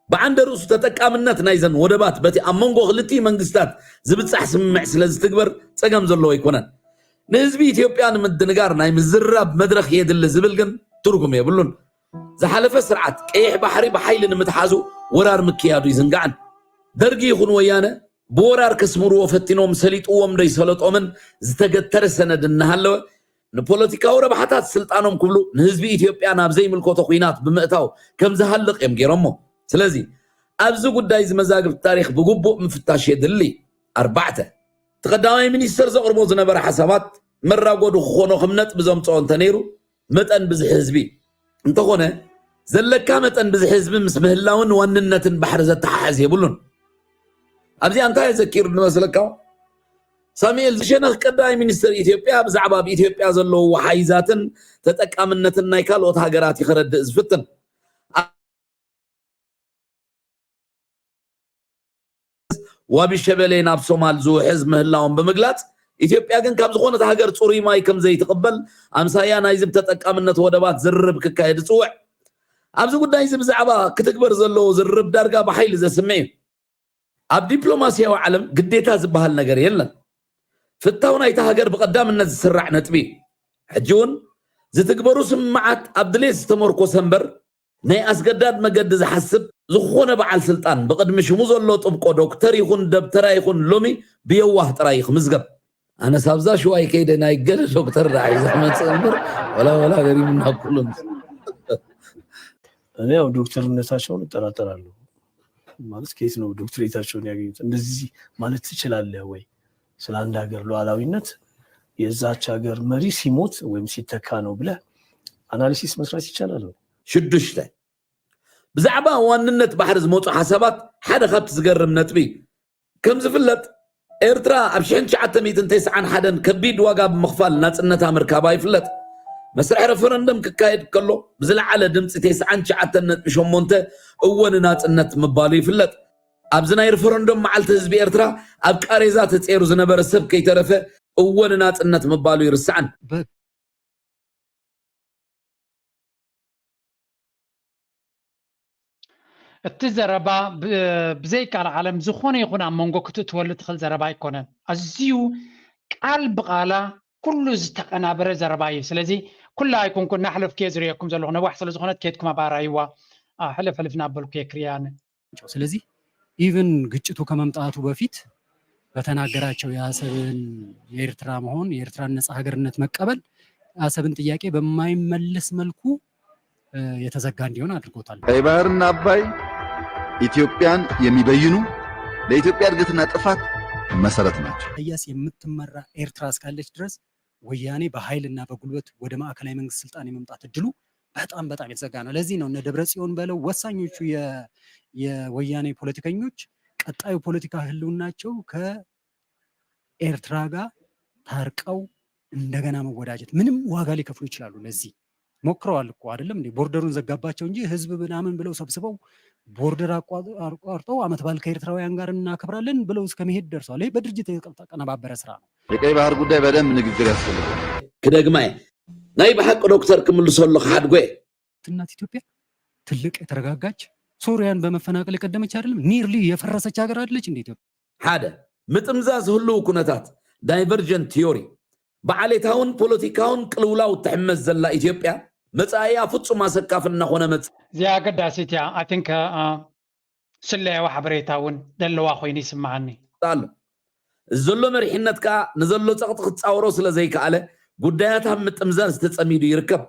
ብዓንደ ርእሱ ተጠቃምነት ናይዘን ወደባት በቲ ኣብ መንጎ ክልቲኡ መንግስታት ዝብጻሕ ስምምዕ ስለ ዝትግበር ጸገም ዘለዎ ኣይኮነን። ንህዝቢ ኢትዮጵያ ንምድንጋር ናይ ምዝርራብ መድረኽ የድሊ ዝብል ግን ትርጉም የብሉን። ዝሓለፈ ስርዓት ቀይሕ ባሕሪ ብሓይሊ ንምትሓዙ ወራር ምክያዱ ይዝንጋዕን። ደርጊ ይኹን ወያነ ብወራር ከስምርዎ ፈቲኖም ሰሊጥዎም ዶ ይሰለጦምን ዝተገተረ ሰነድ እናሃለወ ንፖለቲካዊ ረብሓታት ስልጣኖም ክብሉ ንህዝቢ ኢትዮጵያ ናብ ዘይምልከቶ ኲናት ብምእታው ከም ዝሃልቕ እዮም ገይሮሞ። ስለዚ ኣብዚ ጉዳይ እዚ መዛግብቲ ታሪኽ ብግቡእ ምፍታሽ የድሊ። ኣርባዕተ እቲ ቀዳማይ ሚኒስተር ዘቕርቦ ዝነበረ ሓሳባት መራጎዲ ክኾኖ ከም ነጥቢ ዘምፅኦ እንተነይሩ መጠን ብዝሒ ህዝቢ እንተኾነ ዘለካ መጠን ብዝሒ ህዝቢ ምስ ምህላውን ዋንነትን ባሕሪ ዘተሓሕዝ የብሉን። ኣብዚኣ እንታይ ዘኪሩ ንመስለካ? ሳሙኤል ዝሸነኽ ቀዳማይ ሚኒስትር ኢትዮጵያ ብዛዕባ ኣብ ኢትዮጵያ ዘለዉ ወሓይዛትን ተጠቃምነትን ናይ ካልኦት ሃገራት ይኸረድእ ዝፍትን። ዋቢ ሸበሌ ናብ ሶማል ዝውሕዝ ምህላዎም ብምግላጽ ኢትዮጵያ ግን ካብ ዝኾነት ሃገር ጽሩይ ማይ ከም ዘይትቕበል ኣምሳያ ናይዚ ብተጠቃምነት ወደባት ዝርርብ ክካየድ ይጽውዕ። ኣብዚ ጉዳይ እዚ ብዛዕባ ክትግበር ዘለዎ ዝርርብ ዳርጋ ብሓይሊ ዘስምዕ እዩ። ኣብ ዲፕሎማስያዊ ዓለም ግዴታ ዝበሃል ነገር የለን። ፍታው ናይታ ሃገር ብቐዳምነት ዝስራዕ ነጥቢ እዩ። ሕጂ እውን ዝትግበሩ ስምምዓት ኣብ ድሌት ዝተመርኮሰ እምበር ናይ ኣስገዳድ መገዲ ዝሓስብ ዝኾነ በዓል ስልጣን ብቕድሚ ሽሙ ዘሎ ጥብቆ ዶክተር ይኹን ደብተራ ይኹን ሎሚ ብየዋህ ጥራይ እዩ ክምዝገብ። ኣነስ ኣብዛ ሽዋይ ከይደ ናይ ገለ ዶክተር ደኣ ሒዘ ክመፅእ እምበር ወላ ወላ ገሪሙና ኩሉ። እኔ ያው ዶክተርነታቸውን እጠራጠራለሁ። ማለት ከየት ነው ዶክትሬታቸውን ያገኙት? እንደዚህ ማለት ትችላለህ ወይ? ስለ አንድ ሀገር ሉዓላዊነት የዛች ሀገር መሪ ሲሞት ወይም ሲተካ ነው ብለህ አናሊሲስ መስራት ይቻላል ወይ? ሽዱሽተ ብዛዕባ ዋንነት ባሕሪ ዝመፁ ሓሳባት ሓደ ካብቲ ዝገርም ነጥቢ እዩ። ከም ዝፍለጥ ኤርትራ ኣብ ሽሕን ትሽዓተ ሚእትን ተስዓን ሓደን ከቢድ ዋጋ ብምኽፋል ናጽነታ ምርካባ ይፍለጥ። መስርሕ ረፈረንደም ክካየድ ከሎ ብዝለዓለ ድምፂ ተስዓን ትሽዓተን ነጥቢ ሸሞንተ እወ ንናጽነት ምባሉ ይፍለጥ። ኣብዚ ናይ ረፈረንደም መዓልቲ ህዝቢ ኤርትራ ኣብ ቃሬዛ ተፀይሩ ዝነበረ ሰብ ከይተረፈ እወ ንናጽነት ምባሉ ይርስዓን። እቲ ዘረባ ብዘይቃል ዓለም ዝኾነ ይኹን ኣብ መንጎ ክትእትወሉ ትኽእል ዘረባ ኣይኮነን። ኣዝዩ ቃል ብቓላ ኩሉ ዝተቐናበረ ዘረባ እዩ። ስለዚ ኩላ ኣይኮንኩን ናሕለፍኩ እየ ዝርእየኩም ዘለኹ። ነዋሕ ስለ ዝኾነት ከድኩም ኣባራይዋ ሕልፍ ሕልፍ እናበልኩ እየ ክርእያ ኣነ። ስለዚህ ኢቭን ግጭቱ ከመምጣቱ በፊት በተናገራቸው የአሰብን የኤርትራ መሆን የኤርትራን ነጻ ሀገርነት መቀበል የአሰብን ጥያቄ በማይመልስ መልኩ የተዘጋ እንዲሆን አድርጎታል። ቀይ ባህርና አባይ ኢትዮጵያን የሚበይኑ፣ ለኢትዮጵያ እድገትና ጥፋት መሰረት ናቸው። ኢሳያስ የምትመራ ኤርትራ እስካለች ድረስ ወያኔ በኃይልና በጉልበት ወደ ማዕከላዊ መንግስት ስልጣን የመምጣት እድሉ በጣም በጣም የተዘጋ ነው። ለዚህ ነው እነ ደብረ ጽዮን በለው ወሳኞቹ የወያኔ ፖለቲከኞች ቀጣዩ ፖለቲካ ህልውናቸው ከኤርትራ ጋር ታርቀው እንደገና መወዳጀት፣ ምንም ዋጋ ሊከፍሉ ይችላሉ። ለዚህ ሞክረዋል እኮ አይደለም እንዴ? ቦርደሩን ዘጋባቸው እንጂ ህዝብ ምናምን ብለው ሰብስበው ቦርደር አቋርጠው አመት በዓል ከኤርትራውያን ጋር እናከብራለን ብለው እስከ መሄድ ደርሰዋል። ይሄ በድርጅት የተቀነባበረ ስራ ነው። የቀይ ባህር ጉዳይ በደንብ ንግግር ያስፈልጋል። ክደግማ እየ። ናይ ብሓቂ ዶክተር ክምልሶ ኣለኹ ሓድጎ እየ። እናት ኢትዮጵያ ትልቅ የተረጋጋች፣ ሶሪያን በመፈናቀል የቀደመች አይደለም፣ nearly የፈረሰች ሀገር አይደለች እንዴ ኢትዮጵያ? ሓደ፣ ምጥምዛዝ ህልው ኩነታት፣ ዳይቨርጀንት ቲዮሪ። ብዓሌታውን ፖለቲካውን ቅልውላው እትሕመስ ዘላ ኢትዮጵያ መጻኢያ ፍጹም ኣሰካፊ እናኾነ መጽ እዚኣ ኣገዳሲት እያ። I think ስለያዊ ሓበሬታ እውን ዘለዋ ኮይኑ ይስምዓኒ። ኣሎ። እዚ ዘሎ መሪሕነት ከኣ ንዘሎ ጸቕጢ ክጻወሮ ስለ ዘይከኣለ ጉዳያት ኣብ ምጥምዛዝ ተጸሚዱ ይርከብ።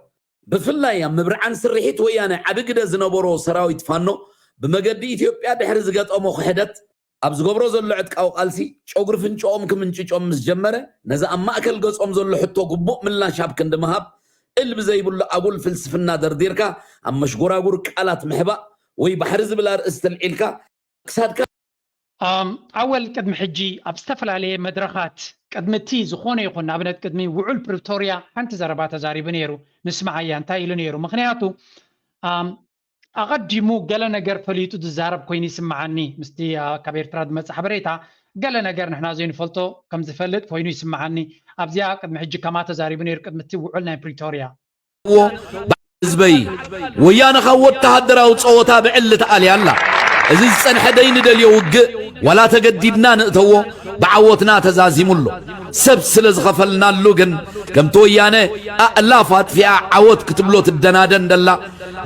ብፍላይ ኣብ ምብርዓን ስርሒት ወያነ ዓቢ ግደ ዝነበሮ ሰራዊት ፋኖ ብመገዲ ኢትዮጵያ ድሕሪ ዝገጠሞ ክሕደት ኣብ ዝገብሮ ዘሎ ዕጥቃዊ ቃልሲ ጨጉሪ ፍንጭኦም ክምንጭጮም ምስ ጀመረ ነዚ ኣብ ማእከል ገጾም ዘሎ ሕቶ ግቡእ ምላሽ ኣብ ክንዲ ምሃብ እል ብዘይብሉ ኣጉል ፍልስፍና ደርዲርካ ኣብ መሽጎራጉር ቃላት ምሕባእ ወይ ባሕሪ ዝብል ኣርእስቲ ኣልዒልካ ክሳድካ ኣም፣ ኣወል ቅድሚ ሕጂ ኣብ ዝተፈላለየ መድረኻት ቅድሚ እቲ ዝኾነ ይኹን ንኣብነት ቅድሚ ውዑል ፕሪቶርያ ሓንቲ ዘረባ ተዛሪቡ ነይሩ። ንስምዓያ እንታይ ኢሉ ነይሩ? ምክንያቱ ኣም፣ ኣቐዲሙ ገለ ነገር ፈሊጡ ዝዛረብ ኮይኑ ይስምዓኒ ምስቲ ኣ፣ ካብ ኤርትራ ዝመጽእ ሓበሬታ ገለ ነገር ንሕና ዘይንፈልጦ ከም ዝፈልጥ ኮይኑ ይስምዓኒ። ኣብዚኣ ቅድሚ ሕጂ ከማ ተዛሪቡ ነይሩ ቅድሚ እቲ ውዑል ናይ ፕሪቶርያ። ህዝበይ ወያነ ካብ ወተሃደራዊ ጸወታ ብዕሊ ተኣልያ ኣላ። እዚ ዝጸንሐ ደይንደልዮ ውግእ ዋላ ተገዲድና ንእተዎ ብዓወትና ተዛዚሙ ኣሎ። ሰብ ስለ ዝኸፈልናሉ ግን ከምቲ ወያነ ኣእላፍ ኣጥፊኣ ዓወት ክትብሎ ትደናደን ደላ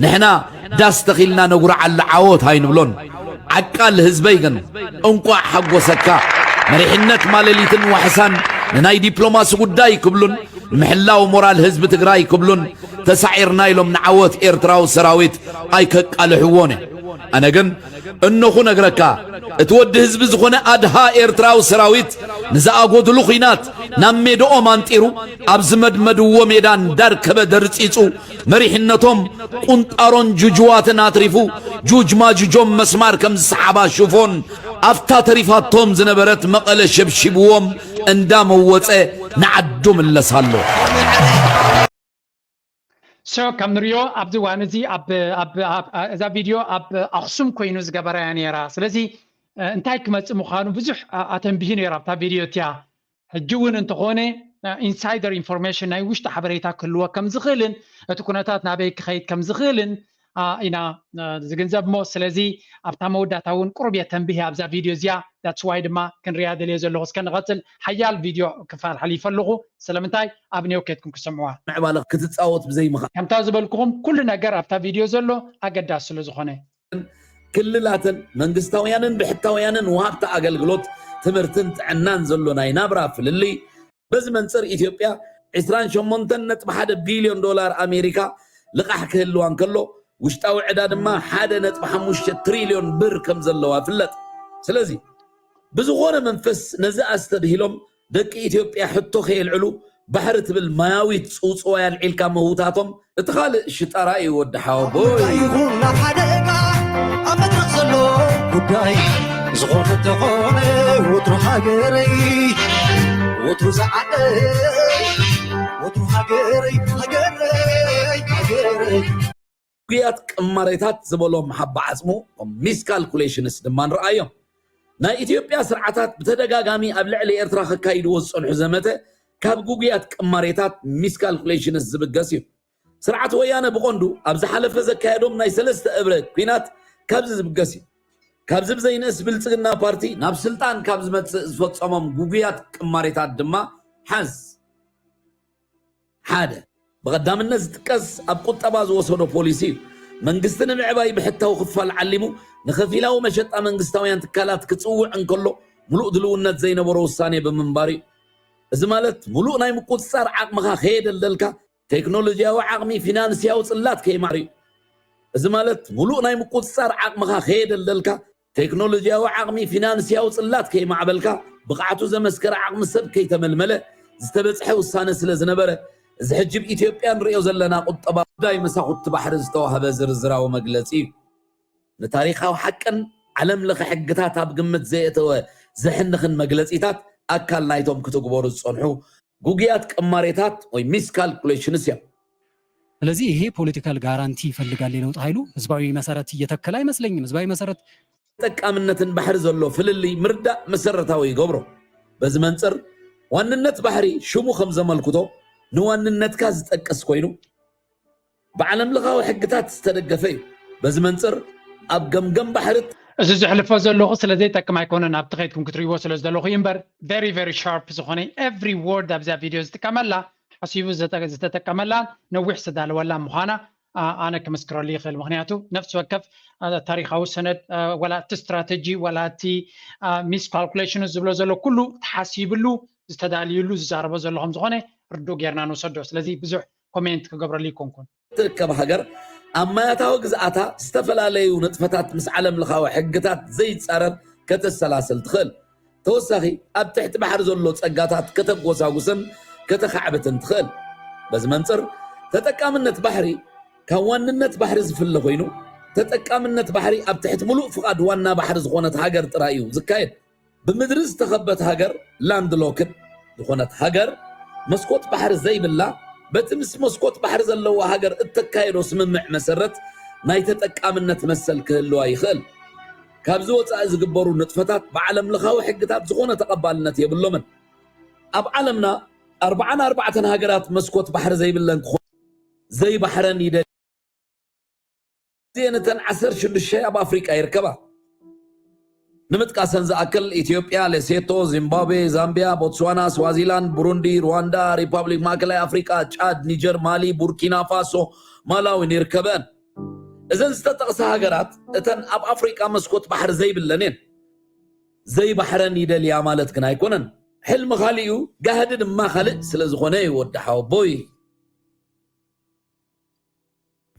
ንሕና ዳስ ተኺልና ነጉርዓሉ ዓወት ኣይንብሎን። ዓቃል ህዝበይ ግን እንቋዕ ሓጎሰካ። መሪሕነት ማለሊትን ዋሕሳን ንናይ ዲፕሎማሲ ጉዳይ ክብሉን ንምሕላው ሞራል ህዝቢ ትግራይ ክብሉን ተሳዒርና ኢሎም ንዓወት ኤርትራዊ ሰራዊት ኣይከቃልሕዎን እዮም። ኣነ ግን እነኹ ነግረካ እቲ ወዲ ህዝቢ ዝኾነ ኣድሃ ኤርትራዊ ሰራዊት ንዝኣጎድሉ ኹናት ናብ ሜድኦም ኣንጢሩ ኣብ ዝመድመድዎ ሜዳ እንዳርከበ ደርጺጹ መሪሕነቶም ቁንጣሮን ጁጅዋትን ኣትሪፉ ጁጅ ማጁጆም መስማር ከም ዝሰሓባ ሽፎን ኣብታ ተሪፋቶም ዝነበረት መቐለ ሸብሺብዎም እንዳመወፀ ንዓዱ ምለስ ኣሎ። So ከም ንሪኦ ኣብዚ እዋን እዚ ኣብ ኣብ ኣብ እዛ ቪድዮ ኣብ ኣኽሱም ኮይኑ ዝገበራያ ነይራ። ስለዚ እ፣ እንታይ ክመጽእ ምዃኑ ብዙሕ ኣ- ኣተንቢሁ ነይሩ ኣብታ ቪድዮ እቲያ። ሕጂ እውን እንተኾነ ኢንሳይደር ኢንፎርሜሽን ናይ ውሽጢ ሓበሬታ ክህልዎ ከም ዝኽእልን እቲ ኩነታት ናበይ ክኸይድ ከም ዝኽእልን ኣ፣ ኢና እ፣ ዝግንዘብ እሞ ስለዚ ኣብታ መወዳእታ እውን ቁሩብ የተንብህ ኣብዛ ቪድዮ እዚኣ። That's why ድማ ክንሪያ ደልየ ዘለኹ። እስከ ንቐጽል። ሓያል ቪድዮ ክፋል ሓሊፈ ኣለኹ። ስለምንታይ ኣብ ኔው ኬድኩም ክሰምዕዋ። ምዕባለ ክትጻወት ብዘይምኻ ከምታ ዝበልኩኹም ኩሉ ነገር ኣብታ ቪድዮ ዘሎ ኣገዳሲ ስለ ዝኾነ ክልላትን መንግስታውያንን ብሕታውያንን ወሃብቲ ኣገልግሎት ትምህርትን ጥዕናን ዘሎ ናይ ናብራ ፍልልይ በዚ መንፅር ኢትዮጵያ ዕስራን ሸሞንተን ነጥቢ ሓደ ቢልዮን ዶላር ኣሜሪካ ልቓሕ ክህልዋ እንከሎ ውሽጣዊ ዕዳ ድማ ሓደ ነጥቢ ሓሙሽተ ትሪልዮን ብር ከም ዘለዋ ፍለጥ። ስለዚ ብዝኾነ መንፈስ ነዚ ኣስተብሂሎም ደቂ ኢትዮጵያ ሕቶ ከየልዕሉ ባሕሪ ትብል ማያዊት ፅውፅዋይ ኣልዒልካ ምህውታቶም እቲ ካልእ ሽጣራ እዩ ወዲ ሓወቦይ። ይኹን ናብ ሓደጋ ኣብ መድረኽ ዘሎ ጉዳይ ዝኾነ ተኾነ ወትሩ ሃገረይ ወትሩ ዝዓበይ ወትሩ ሃገረይ ሃገረይ ሃገረይ ግያት ቅማሬታት ዝበሎም ሓባ ዓፅሙ ሚስካልኩሌሽንስ ድማ ንረኣዮም። ናይ ኢትዮጵያ ስርዓታት ብተደጋጋሚ ኣብ ልዕሊ ኤርትራ ከካይድዎ ዝፀንሑ ዘመተ ካብ ጉጉያት ቅማሬታት ሚስካልኩሌሽንስ ዝብገስ እዩ። ስርዓት ወያነ ብቐንዱ ኣብ ዝሓለፈ ዘካየዶም ናይ ሰለስተ እብረ ኲናት ካብዚ ዝብገስ እዩ። ካብዚ ብዘይንእስ ብልፅግና ፓርቲ ናብ ስልጣን ካብ ዝመፅእ ዝፈፀሞም ጉጉያት ቅማሬታት ድማ ሓዝ። ሓደ፣ ብቐዳምነት ዝጥቀስ ኣብ ቁጠባ ዝወሰዶ ፖሊሲ እዩ። መንግስቲ ንምዕባይ ብሕታዊ ክፋል ዓሊሙ ንኸፊላዊ መሸጣ መንግስታውያን ትካላት ክጽውዕ እንከሎ ምሉእ ድልውነት ዘይነበሮ ውሳኔ ብምንባር እዩ። እዚ ማለት ምሉእ ናይ ምቁጽጻር ዓቕምኻ ከየደልደልካ ቴክኖሎጂያዊ ዓቕሚ ፊናንስያዊ ጽላት ከይማዕር እዩ። እዚ ማለት ሙሉእ ናይ ምቁፅፃር ዓቕምኻ ከየደልደልካ፣ ቴክኖሎጂያዊ ዓቕሚ፣ ፊናንስያዊ ፅላት ከይማዕበልካ፣ ብቕዓቱ ዘመስከረ ዓቕሚ ሰብ ከይተመልመለ ዝተበፅሐ ውሳነ ስለ ዝነበረ፣ እዚ ሕጂ ብኢትዮጵያ ንሪኦ ዘለና ቁጠባ ጉዳይ መሳኹቲ ባሕሪ ዝተዋህበ ዝርዝራዊ መግለፂ እዩ። ንታሪኻዊ ሓቅን ዓለም ለኸ ሕግታት ኣብ ግምት ዘየእተወ ዘሕንኽን መግለፂታት ኣካል ናይቶም ክትግበሩ ዝፀንሑ ጉጉያት ቅማሬታት ወይ ሚስካልኩሌሽንስ እዮም። ስለዚህ ይሄ ፖለቲካል ጋራንቲ ይፈልጋል የለውጥ ኃይሉ ህዝባዊ መሰረት እየተከለ አይመስለኝም። ህዝባዊ መሰረት ተጠቃምነትን ባሕሪ ዘሎ ፍልልይ ምርዳእ መሰረታዊ ይገብሮ። በዚ መንፅር ዋንነት ባሕሪ ሽሙ ከም ዘመልክቶ ንዋንነትካ ዝጠቅስ ኮይኑ ብዓለም ለኻዊ ሕግታት ዝተደገፈ እዩ። በዚ መንፅር ኣብ ገምገም ባሕሪ እዚ ዝሕልፎ ዘለኹ ስለ ዘይጠቅም ኣይኮነን፣ ኣብቲ ከይድኩም ክትርእይዎ ስለ ዝደለኹ እዩ እምበር፣ very very sharp ዝኾነ every word ኣብዛ ቪድዮ ዝጥቀመላ ሓሲቡ ዝተጠቀመላ ነዊሕ ዝተዳለወላ ምዃና ኣነ ክምስክረሉ ይኽእል። ምክንያቱ ነፍሲ ወከፍ ታሪካዊ ሰነድ ወላ እቲ ስትራተጂ ወላ እቲ ሚስካልኩሌሽን ዝብሎ ዘሎ ኩሉ ተሓሲብሉ ዝተዳልዩሉ ዝዛረቦ ዘሎ ከም ዝኾነ ርዱእ ጌርና ንውሰዶ። ስለዚ ብዙሕ ኮሜንት ክገብረሉ ይኮንኩን። ትርከብ ሃገር ኣብ ማያታዊ ግዝኣታ ዝተፈላለዩ ንጥፈታት ምስ ዓለም ለኻዊ ሕግታት ዘይፃረር ከተሰላስል ትኽእል። ተወሳኺ ኣብ ትሕቲ ባሕሪ ዘሎ ፀጋታት ከተጎሳጉስን ከተኻዕብትን ትኽእል። በዚ መንፅር ተጠቃምነት ባሕሪ ካብ ዋንነት ባሕሪ ዝፍለ ኮይኑ ተጠቃምነት ባሕሪ ኣብ ትሕቲ ሙሉእ ፍቓድ ዋና ባሕሪ ዝኾነት ሃገር ጥራይ እዩ ዝካየድ። ብምድሪ ዝተኸበት ሃገር ላንድ ሎክድ ዝኾነት ሃገር መስኮት ባሕሪ ዘይብላ በቲ ምስ መስኮት ባሕሪ ዘለዋ ሃገር እተካየዶ ስምምዕ መሰረት ናይ ተጠቃምነት መሰል ክህልዋ ይኽእል። ካብዚ ወፃኢ ዝግበሩ ንጥፈታት ብዓለም ለኻዊ ሕግታት ዝኾነ ተቐባልነት የብሎምን። ኣብ ዓለምና ኣርብዓን ኣርባዕተን ሃገራት መስኮት ባሕሪ ዘይብለን ክኾ ዘይባሕረን ይደል እዚአን እተን ዓሰርተ ሽዱሽተ ኣብ ኣፍሪቃ ይርከባ። ንምጥቃሰን ዝኣክል ኢትዮጵያ፣ ሌሴቶ፣ ዚምባብዌ፣ ዛምቢያ፣ ቦትስዋና፣ ስዋዚላንድ፣ ቡሩንዲ፣ ሩዋንዳ፣ ሪፓብሊክ ማእከላይ ኣፍሪቃ፣ ጫድ፣ ኒጀር፣ ማሊ፣ ቡርኪና ፋሶ፣ ማላዊን ይርከበን። እዘን ዝተጠቕሳ ሃገራት እተን ኣብ ኣፍሪቃ መስኮት ባሕሪ ዘይብለን እየን። ዘይባሕረን ይደልያ ማለት ግን ኣይኮነን። ሕልሚ ካልእ እዩ፣ ጋህዲ ድማ ካልእ ስለ ዝኾነ እዩ ወዲ ሓወቦይ።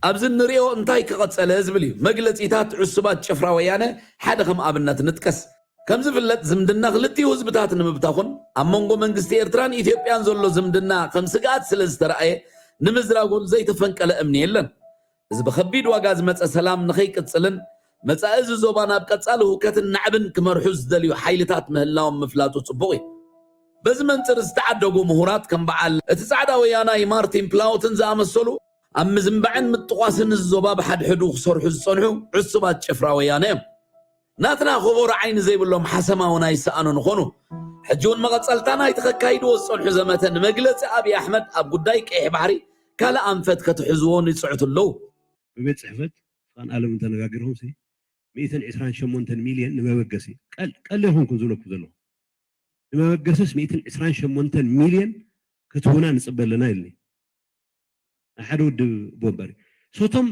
ኣብዚ እንሪኦ እንታይ ክቐጸለ ዝብል እዩ። መግለጺታት ዕሱባት ጭፍራ ወያነ ሓደ ከም ኣብነት ንጥቀስ። ከም ዝፍለጥ ዝምድና ክልቲኡ ህዝብታት ንምብታኹን ኣብ መንጎ መንግስቲ ኤርትራን ኢትዮጵያን ዘሎ ዝምድና ከም ስግኣት ስለ ዝተረኣየ ንምዝራጎን ዘይተፈንቀለ እምኒ የለን። እዚ ብኸቢድ ዋጋ ዝመጸ ሰላም ንኸይቅጽልን መጻኢ እዚ ዞባ ናብ ቀጻሊ ህውከትን ናዕብን ክመርሑ ዝደልዩ ሓይልታት ምህላዎም ምፍላጡ ጽቡቕ እዩ። በዚ መንጽር ዝተዓደጉ ምሁራት ከም በዓል እቲ ጻዕዳ ወያናይ ማርቲን ፕላውትን ዝኣመሰሉ ኣብ ምዝንባዕን ምጥቋስን እዚ ዞባ ብሓድሕዱ ክሰርሑ ዝጸንሑ ዕሱባት ጭፍራ ወያነ እዮም። ናትና ኮቦሮ ዓይኒ ዘይብሎም ሓሰማ እውን ኣይሰኣኑን ኾኑ። ሕጂ እውን መቐጸልታ ናይቲ ከካይድዎ ዝጸንሑ ዘመተ ንመግለጺ ኣብይ ኣሕመድ ኣብ ጉዳይ ቀይሕ ባሕሪ ካልእ ኣንፈት ከትሕዝዎ ይጽዕቱ ኣለዉ። ብቤት ጽሕፈት ፍቓን ኣለም እንተነጋገርኩም ሲ ሚእትን ዕስራን ሸሞንተን ሚልዮን ንመበገሲ ቀል ኣይኮንኩን ዝብለኩም ዘለኹ ንመበገስስ ሚእትን ዕስራን ሸሞንተን ሚልዮን ክትህቡና ንፅበ ኣለና ኢልኒ ሓደ ውድብ ቦምበሪ ሶቶም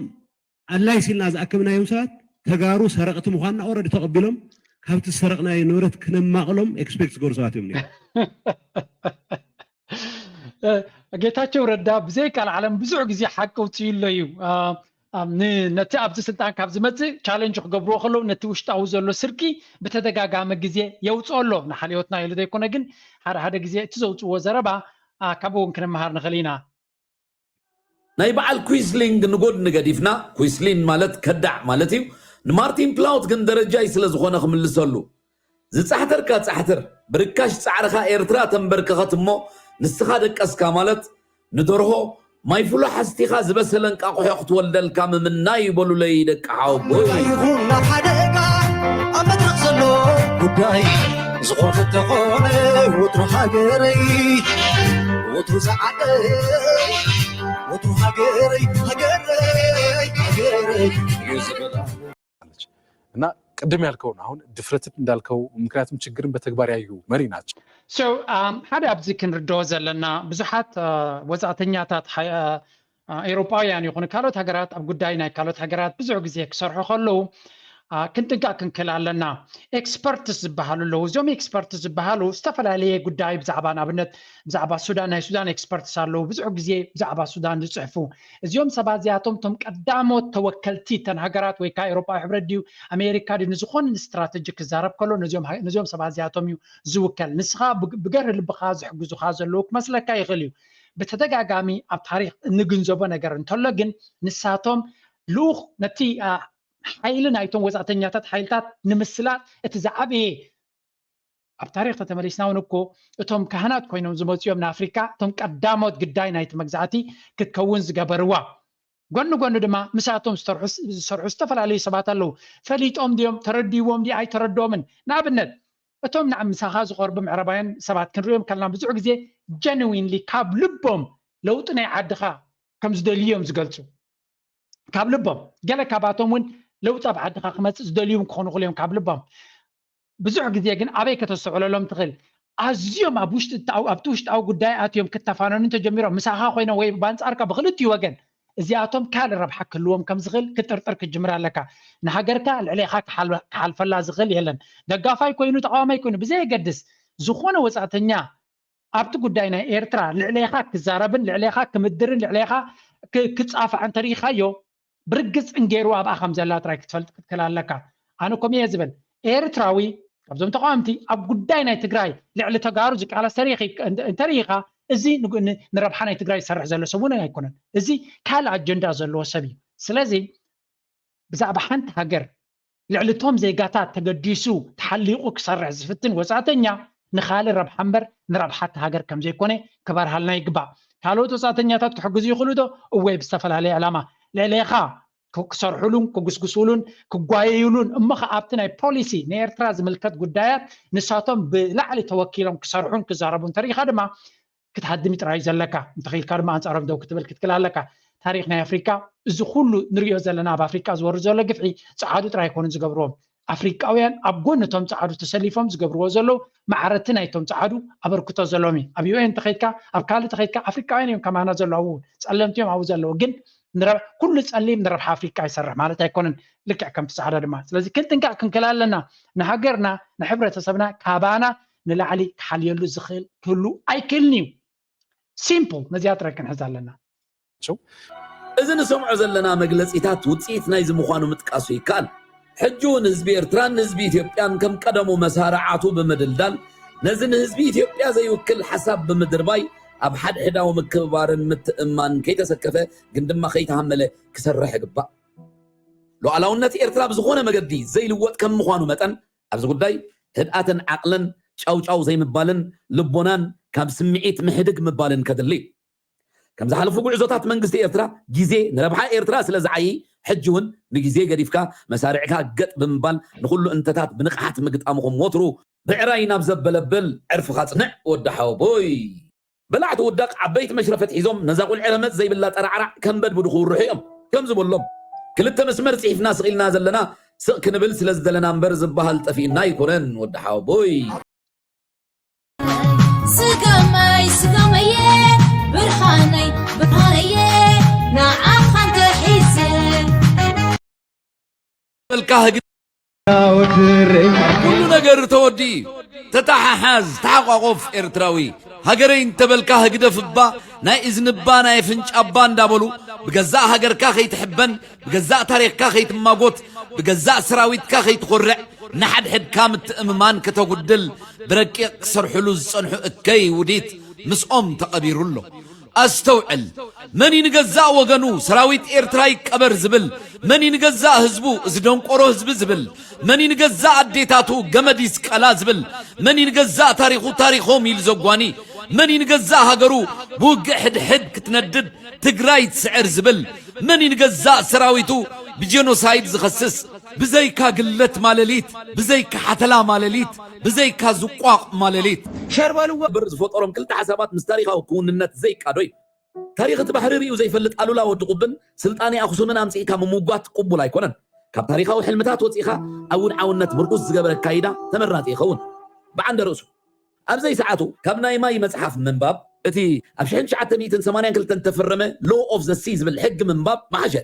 ኣድላይ ሲልና ዝኣከብናዮም ሰባት ተጋሩ ሰረቕቲ ምዃንና ኦረዲ ተቐቢሎም ካብቲ ዝሰረቕናዮ ንብረት ክነማቕሎም ኤክስፔክት ዝገሩ ሰባት እዮም ጌታቸው ረዳ ብዘይ ቃል ዓለም ብዙሕ ግዜ ሓቂ ውፅኡ ኣሎ እዩ። ነቲ ኣብዚ ስልጣን ካብ ዝመፅእ ቻለንጅ ክገብርዎ ከለዉ ነቲ ውሽጣዊ ዘሎ ስርቂ ብተደጋጋሚ ግዜ የውፅኦ ኣሎ። ንሓልዮትና ኢሉ ዘይኮነ ግን ሓደ ሓደ ግዜ እቲ ዘውፅዎ ዘረባ ካብኡ እውን ክንመሃር ንኽእል ኢና። ናይ በዓል ኩስሊንግ ንጎድኒ ገዲፍና፣ ኩስሊን ማለት ከዳዕ ማለት እዩ። ንማርቲን ፕላውት ግን ደረጃይ ስለ ዝኾነ ክምልሰሉ ዝጻሕተርካ ጻሕትር፣ ብርካሽ ጻዕርኻ ኤርትራ ተንበርከኸት እሞ ንስኻ ደቀስካ ማለት ንደርሆ ማይ ፍሎ ሓስቲኻ ዝበሰለ እንቃቑሖ ክትወልደልካ ምምናይ እዩ በሉለይ ደቂ ሓወቦይ። እንታይ ይኹን ናብ ሓደጋ ኣብ መድረኽ ዘሎ ጉዳይ ዝኾነ እንተኾነ ወትሩ ሃገረይ ወትሩ ዝዓደይ ወትሩ ሃገረይ ሃገረይ ሃገረይ እዩ ዝብል እና ቅድም ያልከውን አሁን ድፍረትን እንዳልከው ምክንያቱም ችግርን በተግባር ያዩ መሪ ናቸው። ሓደ ኣብዚ ክንርድኦ ዘለና ብዙሓት ወፃእተኛታት ኤውሮጳውያን ይኹኑ ካልኦት ሃገራት ኣብ ጉዳይ ናይ ካልኦት ሃገራት ብዙሕ ግዜ ክሰርሑ ከለዉ ክንጥንቀቅ ክንክእል ኣለና። ኤክስፐርትስ ዝበሃሉ ኣለዉ። እዚኦም ኤክስፐርትስ ዝበሃሉ ዝተፈላለየ ጉዳይ ብዛዕባ፣ ንኣብነት፣ ብዛዕባ ሱዳን፣ ናይ ሱዳን ኤክስፐርትስ ኣለዉ። ብዙሕ ግዜ ብዛዕባ ሱዳን ዝፅሕፉ። እዚኦም ሰባት እዚኣቶም እቶም ቀዳሞት ተወከልቲ እተን ሃገራት፣ ወይ ከዓ ኤውሮጳዊ ሕብረት ድዩ፣ ኣሜሪካ ድዩ፣ ንዝኾነ ስትራተጂ ክዛረብ ከሎ ነዚኦም ሰባት እዚኣቶም እዩ ዝውከል። ንስኻ ብገርህ ልብኻ ዝሕግዙኻ ዘለዉ ክመስለካ ይኽእል እዩ። ብተደጋጋሚ ኣብ ታሪክ እንግንዘቦ ነገር እንተሎ ግን፣ ንሳቶም ልኡኽ ነቲ ሓይሊ ናይቶም ወፃእተኛታት ሓይልታት ንምስላጥ እቲ ዝዓበየ፣ ኣብ ታሪክ ተተመሊስና እውን እኮ እቶም ካህናት ኮይኖም ዝመፁ እዮም ንኣፍሪካ፣ እቶም ቀዳሞት ግዳይ ናይቲ መግዛእቲ ክትከውን ዝገበርዋ። ጎኒ ጎኒ ድማ ምስኣቶም ዝሰርሑ ዝተፈላለዩ ሰባት ኣለዉ። ፈሊጦም ድዮም፣ ተረድዎም ድዩ ኣይተረድኦምን? ንኣብነት፣ እቶም ንዓ ምሳኻ ዝቐርቡ ምዕራባውያን ሰባት ክንሪኦም ከለና፣ ብዙሕ ግዜ ጀንዊንሊ ካብ ልቦም ለውጢ ናይ ዓድኻ ከም ዝደልዩ እዮም ዝገልፁ። ካብ ልቦም። ገለ ካባቶም እውን ለውጢ ኣብ ዓድኻ ክመፅእ ዝደልዩ እውን ክኾኑ ይኽእሉ እዮም ካብ ልቦም። ብዙሕ ግዜ ግን ኣበይ ከተስተውዕለሎም ትኽእል? ኣዝዮም ኣብ ውሽጢ፣ ኣብቲ ውሽጣዊ ጉዳይ ኣትዮም ክተፋነኑ እንተጀሚሮም፣ ምሳኻ ኮይኖም ወይ ብኣንጻርካ ብኽልቲኡ ወገን፣ እዚኣቶም ካልእ ረብሓ ክህልዎም ከም ዝኽእል ክትጥርጥር ክትጅምር ኣለካ። ንሃገርካ ልዕሌኻ ክሓልፈላ ዝኽእል የለን። ደጋፋይ ኮይኑ ተቓዋማይ ኮይኑ ብዘየገድስ፣ ዝኾነ ወጻእተኛ ኣብቲ ጉዳይ ናይ ኤርትራ ልዕሌኻ ክዛረብን ልዕሌኻ ክምድርን ልዕሌኻ ክጻፋዕ እንተሪኢኻዮ፣ ብርግጽ እንጌሩ ኣብኣ ከም ዘላ ጥራይ ክትፈልጥ ክትክእል ኣለካ። ኣነ ከምኡ እየ ዝብል። ኤርትራዊ ካብዞም ተቃወምቲ ኣብ ጉዳይ ናይ ትግራይ ልዕሊ ተጋሩ ዝቃለስ እንተሪኢኻ፣ እዚ ንረብሓ ናይ ትግራይ ዝሰርሕ ዘሎ ሰብ እውን ኣይኮነን። እዚ ካልእ ኣጀንዳ ዘለዎ ሰብ እዩ። ስለዚ ብዛዕባ ሓንቲ ሃገር ልዕሊ እቶም ዜጋታት ተገዲሱ ተሓሊቑ ክሰርሕ ዝፍትን ወጻእተኛ ንኻልእ ረብሓ እምበር ንረብሓ እታ ሃገር ከም ዘይኮነ ክበርሃልና ይግባእ። ካልኦት ወጻእተኛታት ክሕግዙ ይኽእሉ ዶ? እወ፣ ብዝተፈላለየ ዕላማ ልዕሌኻ ክሰርሑሉን ክጉስጉሱሉን ክጓየዩሉን፣ እሞ ኸዓ ኣብቲ ናይ ፖሊሲ ንኤርትራ ዝምልከት ጉዳያት ንሳቶም ብላዕሊ ተወኪሎም ክሰርሑን ክዛረቡ እንተሪኢኻ ድማ ክትሃድም ጥራይ ዘለካ። እንተኽኢልካ ድማ ኣንጻሮም ደው ክትብል ክትክእል ኣለካ። ታሪኽ ናይ ኣፍሪካ፣ እዚ ኩሉ ንሪኦ ዘለና ኣብ ኣፍሪካ ዝወርድ ዘሎ ግፍዒ ጸዓዱ ጥራይ ኣይኮኑን ዝገብርዎም። ኣፍሪቃውያን ኣብ ጎኒ እቶም ጸዓዱ ተሰሊፎም ዝገብርዎ ዘለዉ፣ ማዕረቲ ናይቶም ጸዓዱ ኣበርክቶ ዘለዎም እዩ። ኣብ ዩ ኤን ተኸይድካ፣ ኣብ ካልእ ተኸይድካ፣ ኣፍሪቃውያን እዮም ከማና ዘለዉ ኣብኡ፣ ጸለምቲ እዮም ኣብኡ ዘለዉ። ግን ኩሉ ጸሊም ንረብሓ ኣፍሪቃ ይሰርሕ ማለት ኣይኮነን፣ ልክዕ ከምቲ ጻዕዳ ድማ። ስለዚ ክንጥንቀቕ ክንክእል ኣለና። ንሃገርና፣ ንሕብረተሰብና ካባና ንላዕሊ ክሓልየሉ ዝኽእል ክህሉ ኣይክእልን እዩ። ሲምፕል፣ ነዚኣ ጥራይ ክንሕዝ ኣለና። እዚ ንሰምዖ ዘለና መግለጺታት ውጽኢት ናይዚ ምዃኑ ምጥቃሱ ይከኣል። ሕጂ እውን ህዝቢ ኤርትራን ህዝቢ ኢትዮጵያን ከም ቀደሙ መሳርዓቱ ብምድልዳል፣ ነዚ ንህዝቢ ኢትዮጵያ ዘይውክል ሓሳብ ብምድርባይ፣ ኣብ ሓድሕዳዊ ምክብባርን ምትእምማንን ከይተሰከፈ ግን ድማ ከይተሃመለ ክሰርሕ ይግባእ። ሉዓላውነት ኤርትራ ብዝኾነ መገዲ ዘይልወጥ ከም ምዃኑ መጠን፣ ኣብዚ ጉዳይ ህድኣትን ዓቕልን፣ ጫውጫው ዘይምባልን ልቦናን ካብ ስምዒት ምሕድግ ምባልን ከድሊ እዩ። ከም ዝሓለፉ ጉዕዞታት መንግስቲ ኤርትራ ግዜ ንረብሓ ኤርትራ ስለ ዝዓዪ፣ ሕጂ እውን ንግዜ ገዲፍካ መሳርዕካ ገጥ ብምባል ንኹሉ እንተታት ብንቕሓት ምግጣምኹም ወትሩ ብዕራይ ናብ ዘበለብል ዕርፍኻ ጽንዕ ወዲ ሓወቦይ። በላዕቲ ውዳቕ ዓበይቲ መሽረፈት ሒዞም ነዛ ቁልዒ ረመጽ ዘይብላ ጠራዕራዕ ከንበድብዱ ክውርሑ እዮም። ከምዚ በሎም፣ ክልተ መስመር ጽሒፍና ስቕ ኢልና ዘለና ስቕ ክንብል ስለ ዝደለና እምበር ዝበሃል ጠፊእና ኣይኮነን ወዲ ሓወቦይ። ስገመይ ስገመየ ብርሃነይ ብርሃነየ ንዓኻ እንተሒዘ በልካ ህግ ኩሉ ነገር ተወዲኡ እዩ። ተተሓሓዝ፣ ተሓቋቆፍ ኤርትራዊ። ሃገረይ እንተበልካ ህግደፍ እባ፣ ናይ እዝኒ እባ፣ ናይ ኣፍንጫ እባ እንዳበሉ ብገዛእ ሃገርካ ከይትሕበን፣ ብገዛእ ታሪኽካ ከይትማጎት፣ ብገዛእ ሰራዊትካ ከይትኾርዕ፣ ንሓድሕድካ ምትእምማን ከተጉድል ብረቂቕ ክሰርሕሉ ዝጸንሑ እከይ ውዲት ምስኦም ተቐቢሩ ኣሎ። ኣስተውዕል፣ መን እዩ ንገዛእ ወገኑ ሰራዊት ኤርትራ ይቀበር ዝብል? መን እዩ ንገዛእ ህዝቡ እዚ ደንቆሮ ህዝቢ ዝብል? መን እዩ ንገዛእ ኣዴታቱ ገመድ ይስቀላ ዝብል? መን እዩ ንገዛእ ታሪኹ ታሪኾም ኢሉ ዘጓኒ? መን እዩ ንገዛእ ሃገሩ ብውግእ ሕድሕድ ክትነድድ ትግራይ ትስዕር ዝብል? መን እዩ ንገዛእ ሰራዊቱ ብጀኖሳይድ ዝኸስስ? ብዘይካ ግለት ማለሊት፣ ብዘይካ ሓተላ ማለሊት፣ ብዘይካ ዝቋቕ ማለሊት። ሸር በልዎ። ብር ዝፈጠሮም ክልተ ሓሳባት ምስ ታሪኻዊ ክውንነት ዘይቃዶ እዩ። ታሪኽ እቲ ባሕሪ ርእዩ ዘይፈልጥ ኣሉላ ወዲ ቁብን ስልጣኔ ኣኽሱምን ኣምጺእካ ምምጓት ቅቡል ኣይኮነን። ካብ ታሪኻዊ ሕልምታት ወጺእኻ ኣውንዓውነት ምርኩስ ዝገበረ ኣካይዳ ተመራጺ ይኸውን። ብዓንደ ርእሱ። ኣብ ዘይሰዓቱ ካብ ናይ ማይ መጽሓፍ ምንባብ፣ እቲ ኣብ ሽሕን ትሽዓተ ሚእትን ሰማንያን ክልተን እተፈረመ ሎው ኦፍ ዘ ሲ ዝብል ሕጊ ምንባብ ምሓሸ።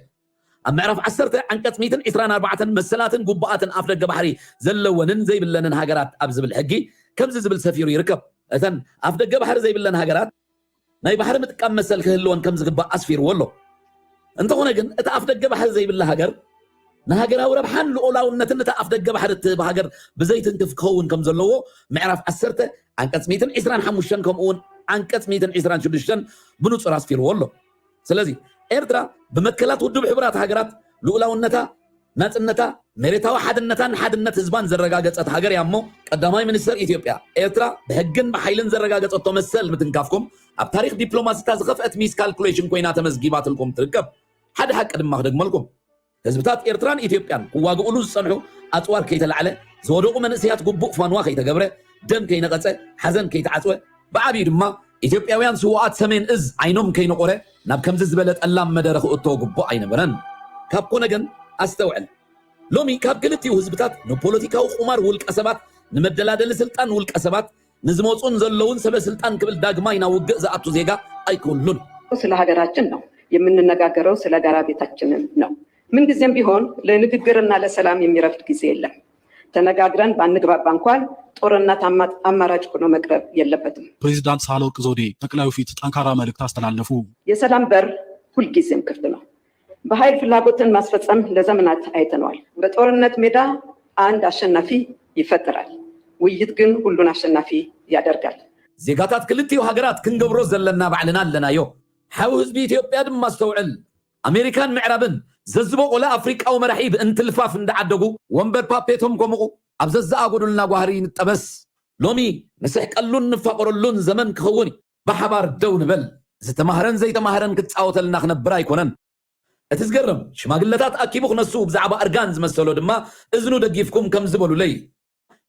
ኣብ ምዕራፍ ዓሰርተ ዓንቀጽ ሚእትን ዕስራን ኣርባዕተን መሰላትን ጉቡኣትን ኣፍደገ ባሕሪ ዘለወንን ዘይብለንን ሃገራት ኣብ ዝብል ሕጊ ከምዚ ዝብል ሰፊሩ ይርከብ። እተን ኣፍደገ ባሕሪ ዘይብለን ሃገራት ናይ ባሕሪ ምጥቃም መሰል ክህልወን ከም ዝግባእ ኣስፊርዎ ኣሎ። እንተኾነ ግን እቲ ኣፍደገ ባሕሪ ዘይብላ ሃገር ንሃገራዊ ረብሓን ልኡላውነትን እታ ኣፍደገ ባሕሪ እትህብ ሃገር ብዘይትንክፍ ክኸውን ከም ዘለዎ ምዕራፍ ዓሰርተ ዓንቀጽ ሚእትን ዕስራን ሓሙሽተን ከምኡ እውን ዓንቀጽ ሚእትን ዕስራን ሽዱሽተን ብንጹር ኣስፊርዎ ኣሎ። ስለዚ ኤርትራ ብመትከላት ውድብ ሕቡራት ሃገራት ልኡላውነታ፣ ናጽነታ፣ መሬታዊ ሓድነታን ሓድነት ህዝባን ዘረጋገጸት ሃገር እያ እሞ ቀዳማይ ሚኒስተር ኢትዮጵያ ኤርትራ ብሕግን ብሓይልን ዘረጋገጸቶ መሰል ምትንካፍኩም ኣብ ታሪኽ ዲፕሎማሲታ ዝኸፍአት ሚስካልኩሌሽን ኮይና ተመዝጊባትልኩም ትርከብ። ሓደ ሓቂ ድማ ክደግመልኩም። ህዝብታት ኤርትራን ኢትዮጵያን ክዋግኡሉ ዝጸንሑ ኣጽዋር ከይተላዕለ፣ ዝወደቑ መንእሰያት ግቡእ ፋንዋ ከይተገብረ፣ ደም ከይነቐጸ፣ ሓዘን ከይተዓጽወ፣ ብዓብዩ ድማ ኢትዮጵያውያን ስዉኣት ሰሜን እዝ ዓይኖም ከይነቖረ ናብ ከምዚ ዝበለ ጠላም መደረ ክእቶ ግቡእ ኣይነበረን። ካብ ኮነ ግን ኣስተውዕል። ሎሚ ካብ ክልቲኡ ህዝብታት ንፖለቲካዊ ቁማር ውልቀ ሰባት፣ ንመደላደሊ ስልጣን ውልቀ ሰባት፣ ንዝመጹን ዘለውን ሰበ ስልጣን ክብል ዳግማይ ናብ ውግእ ዝኣቱ ዜጋ ኣይክህሉን። ስለ ሀገራችን ነው የምንነጋገረው፣ ስለ ጋራ ቤታችንም ነው። ምንጊዜም ቢሆን ለንግግርና ለሰላም የሚረፍድ ጊዜ የለም። ተነጋግረን ባንግባባ እንኳን ጦርነት አማራጭ ሆኖ መቅረብ የለበትም። ፕሬዚዳንት ሳህለወርቅ ዘውዴ ጠቅላዩ ፊት ጠንካራ መልእክት አስተላለፉ። የሰላም በር ሁልጊዜም ክፍት ነው። በኃይል ፍላጎትን ማስፈጸም ለዘመናት አይተነዋል። በጦርነት ሜዳ አንድ አሸናፊ ይፈጠራል። ውይይት ግን ሁሉን አሸናፊ ያደርጋል። ዜጋታት ክልቲኡ ሃገራት ክንገብሮ ዘለና ባዕልና ኣለናዮ። ሓው ህዝቢ ኢትዮጵያ ድማ ኣስተውዕል። ኣሜሪካን ምዕራብን ዘዝበቆለ ኣፍሪቃዊ መራሒ ብእንትልፋፍ እንዳዓደጉ ወንበር ፓፔቶም ኮምቑ ኣብ ዘዝኣጎዱልና ጓህሪ ንጠበስ። ሎሚ ንስሕቀሉን ንፋቆረሉን ዘመን ክኸውን እዩ። ብሓባር ደው ንበል። ዝተማህረን ዘይተማህረን ክጻወተልና ክነብር ኣይኮነን። እቲ ዝገርም ሽማግለታት ኣኪቡ ክነሱ ብዛዕባ እርጋን ዝመሰሎ ድማ እዝኑ ደጊፍኩም ከም ዝበሉለይ።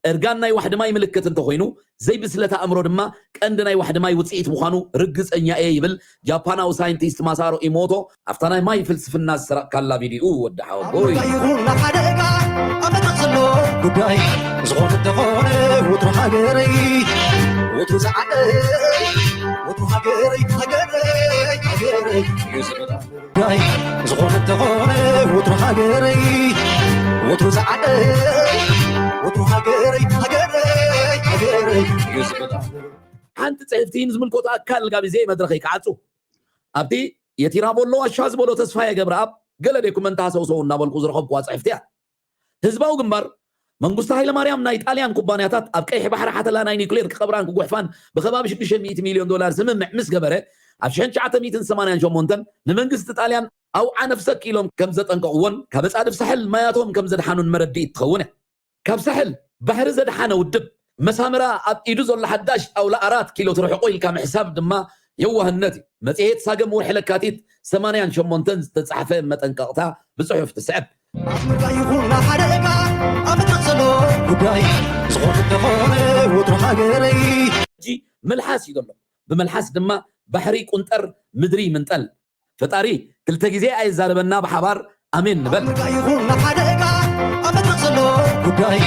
እርጋን ናይ ዋሕዲ ማይ ምልክት እንተኾይኑ ዘይብስለት ኣእምሮ ድማ ቀንዲ ናይ ዋሕዲ ማይ ውፅኢት ምዃኑ ርግፀኛ እየ ይብል ጃፓናዊ ሳይንቲስት ማሳሮ ኢሞቶ ኣብታ ናይ ማይ ፍልስፍና ዝሰረቕካላ ቪድዩ ወዲ ሓወቦይ። ይኹን ሓደጋ ኣብ መድረኽ ዘሎ ጉዳይ ዝኾነ እንተኾነ ወትሩ ሃገረይ ወትሩ ዝዓደይ ወትሩ ሃገረይ ሃገረይ ሃገረይ እዩ ዝብል ጉዳይ ዝኾነ እንተኾነ ወትሩ ሃገረይ ወትሩ ዝዓደይ ወትሩ ሃገረይ ሃገረይ ሃገረይ እዩ ዝብል ሓንቲ ፅሕፍቲ ንዝምልከቶ ኣካል ጋቢዘ መድረኸይ ክዓፁ ኣብቲ የቲራቦሎ ዋሻ ዝበሎ ተስፋየ ገብረኣብ ገለ ዶኩመንት ሃሰውሰው እናበልኩ ዝረኸብኩዋ ፅሕፍቲ እያ። ህዝባዊ ግንባር መንግስቱ ሃይለማርያም ናይ ጣልያን ኩባንያታት ኣብ ቀይሕ ባሕሪ ሓተላ ናይ ኒውክሌር ክቐብራን ክጉሕፋን ብከባቢ ሽዱሽተ ሚእቲ ሚልዮን ዶላር ስምምዕ ምስ ገበረ ኣብ ሽሕን ትሽዓተ ሚእትን ሰማንያን ሸሞንተን ንመንግስቲ ጣልያን ኣውዓ ነፍሰክ ኢሎም ከም ዘጠንቀቕዎን ካብ ኣጻድፍ ሳሕል ማያቶም ከም ዘድሓኑን መረድኢት ትኸውን እያ። ካብ ሳሕል ባሕሪ ዘድሓነ ውድብ መሳምራ ኣብ ኢዱ ዘሎ ሓዳሽ ጣውላ ኣራት ኪሎ ትርሕቆ ኢልካ ምሕሳብ ድማ የዋህነት እዩ። መጽሔት ሳገም ወርሒ ለካቲት ሰማንያን ሸሞንተን ዝተጻሕፈ መጠንቀቕታ ብጽሑፍ ትስዕብ። ይኹን ሓደጋ ኣብ መድረኽ ዘሎ ጉዳይ ዝኾነ እንተኾነ ወትሩ ሃገረይ ሕጂ መልሓስ እዩ ዘሎ። ብመልሓስ ድማ ባሕሪ ቁንጠር ምድሪ ምንጠል። ፈጣሪ ክልተ ግዜ ኣየዛረበና ብሓባር ኣሜን ንበል። ይኹን ሓደጋ ኣብ መድረኽ ዘሎ ጉዳይ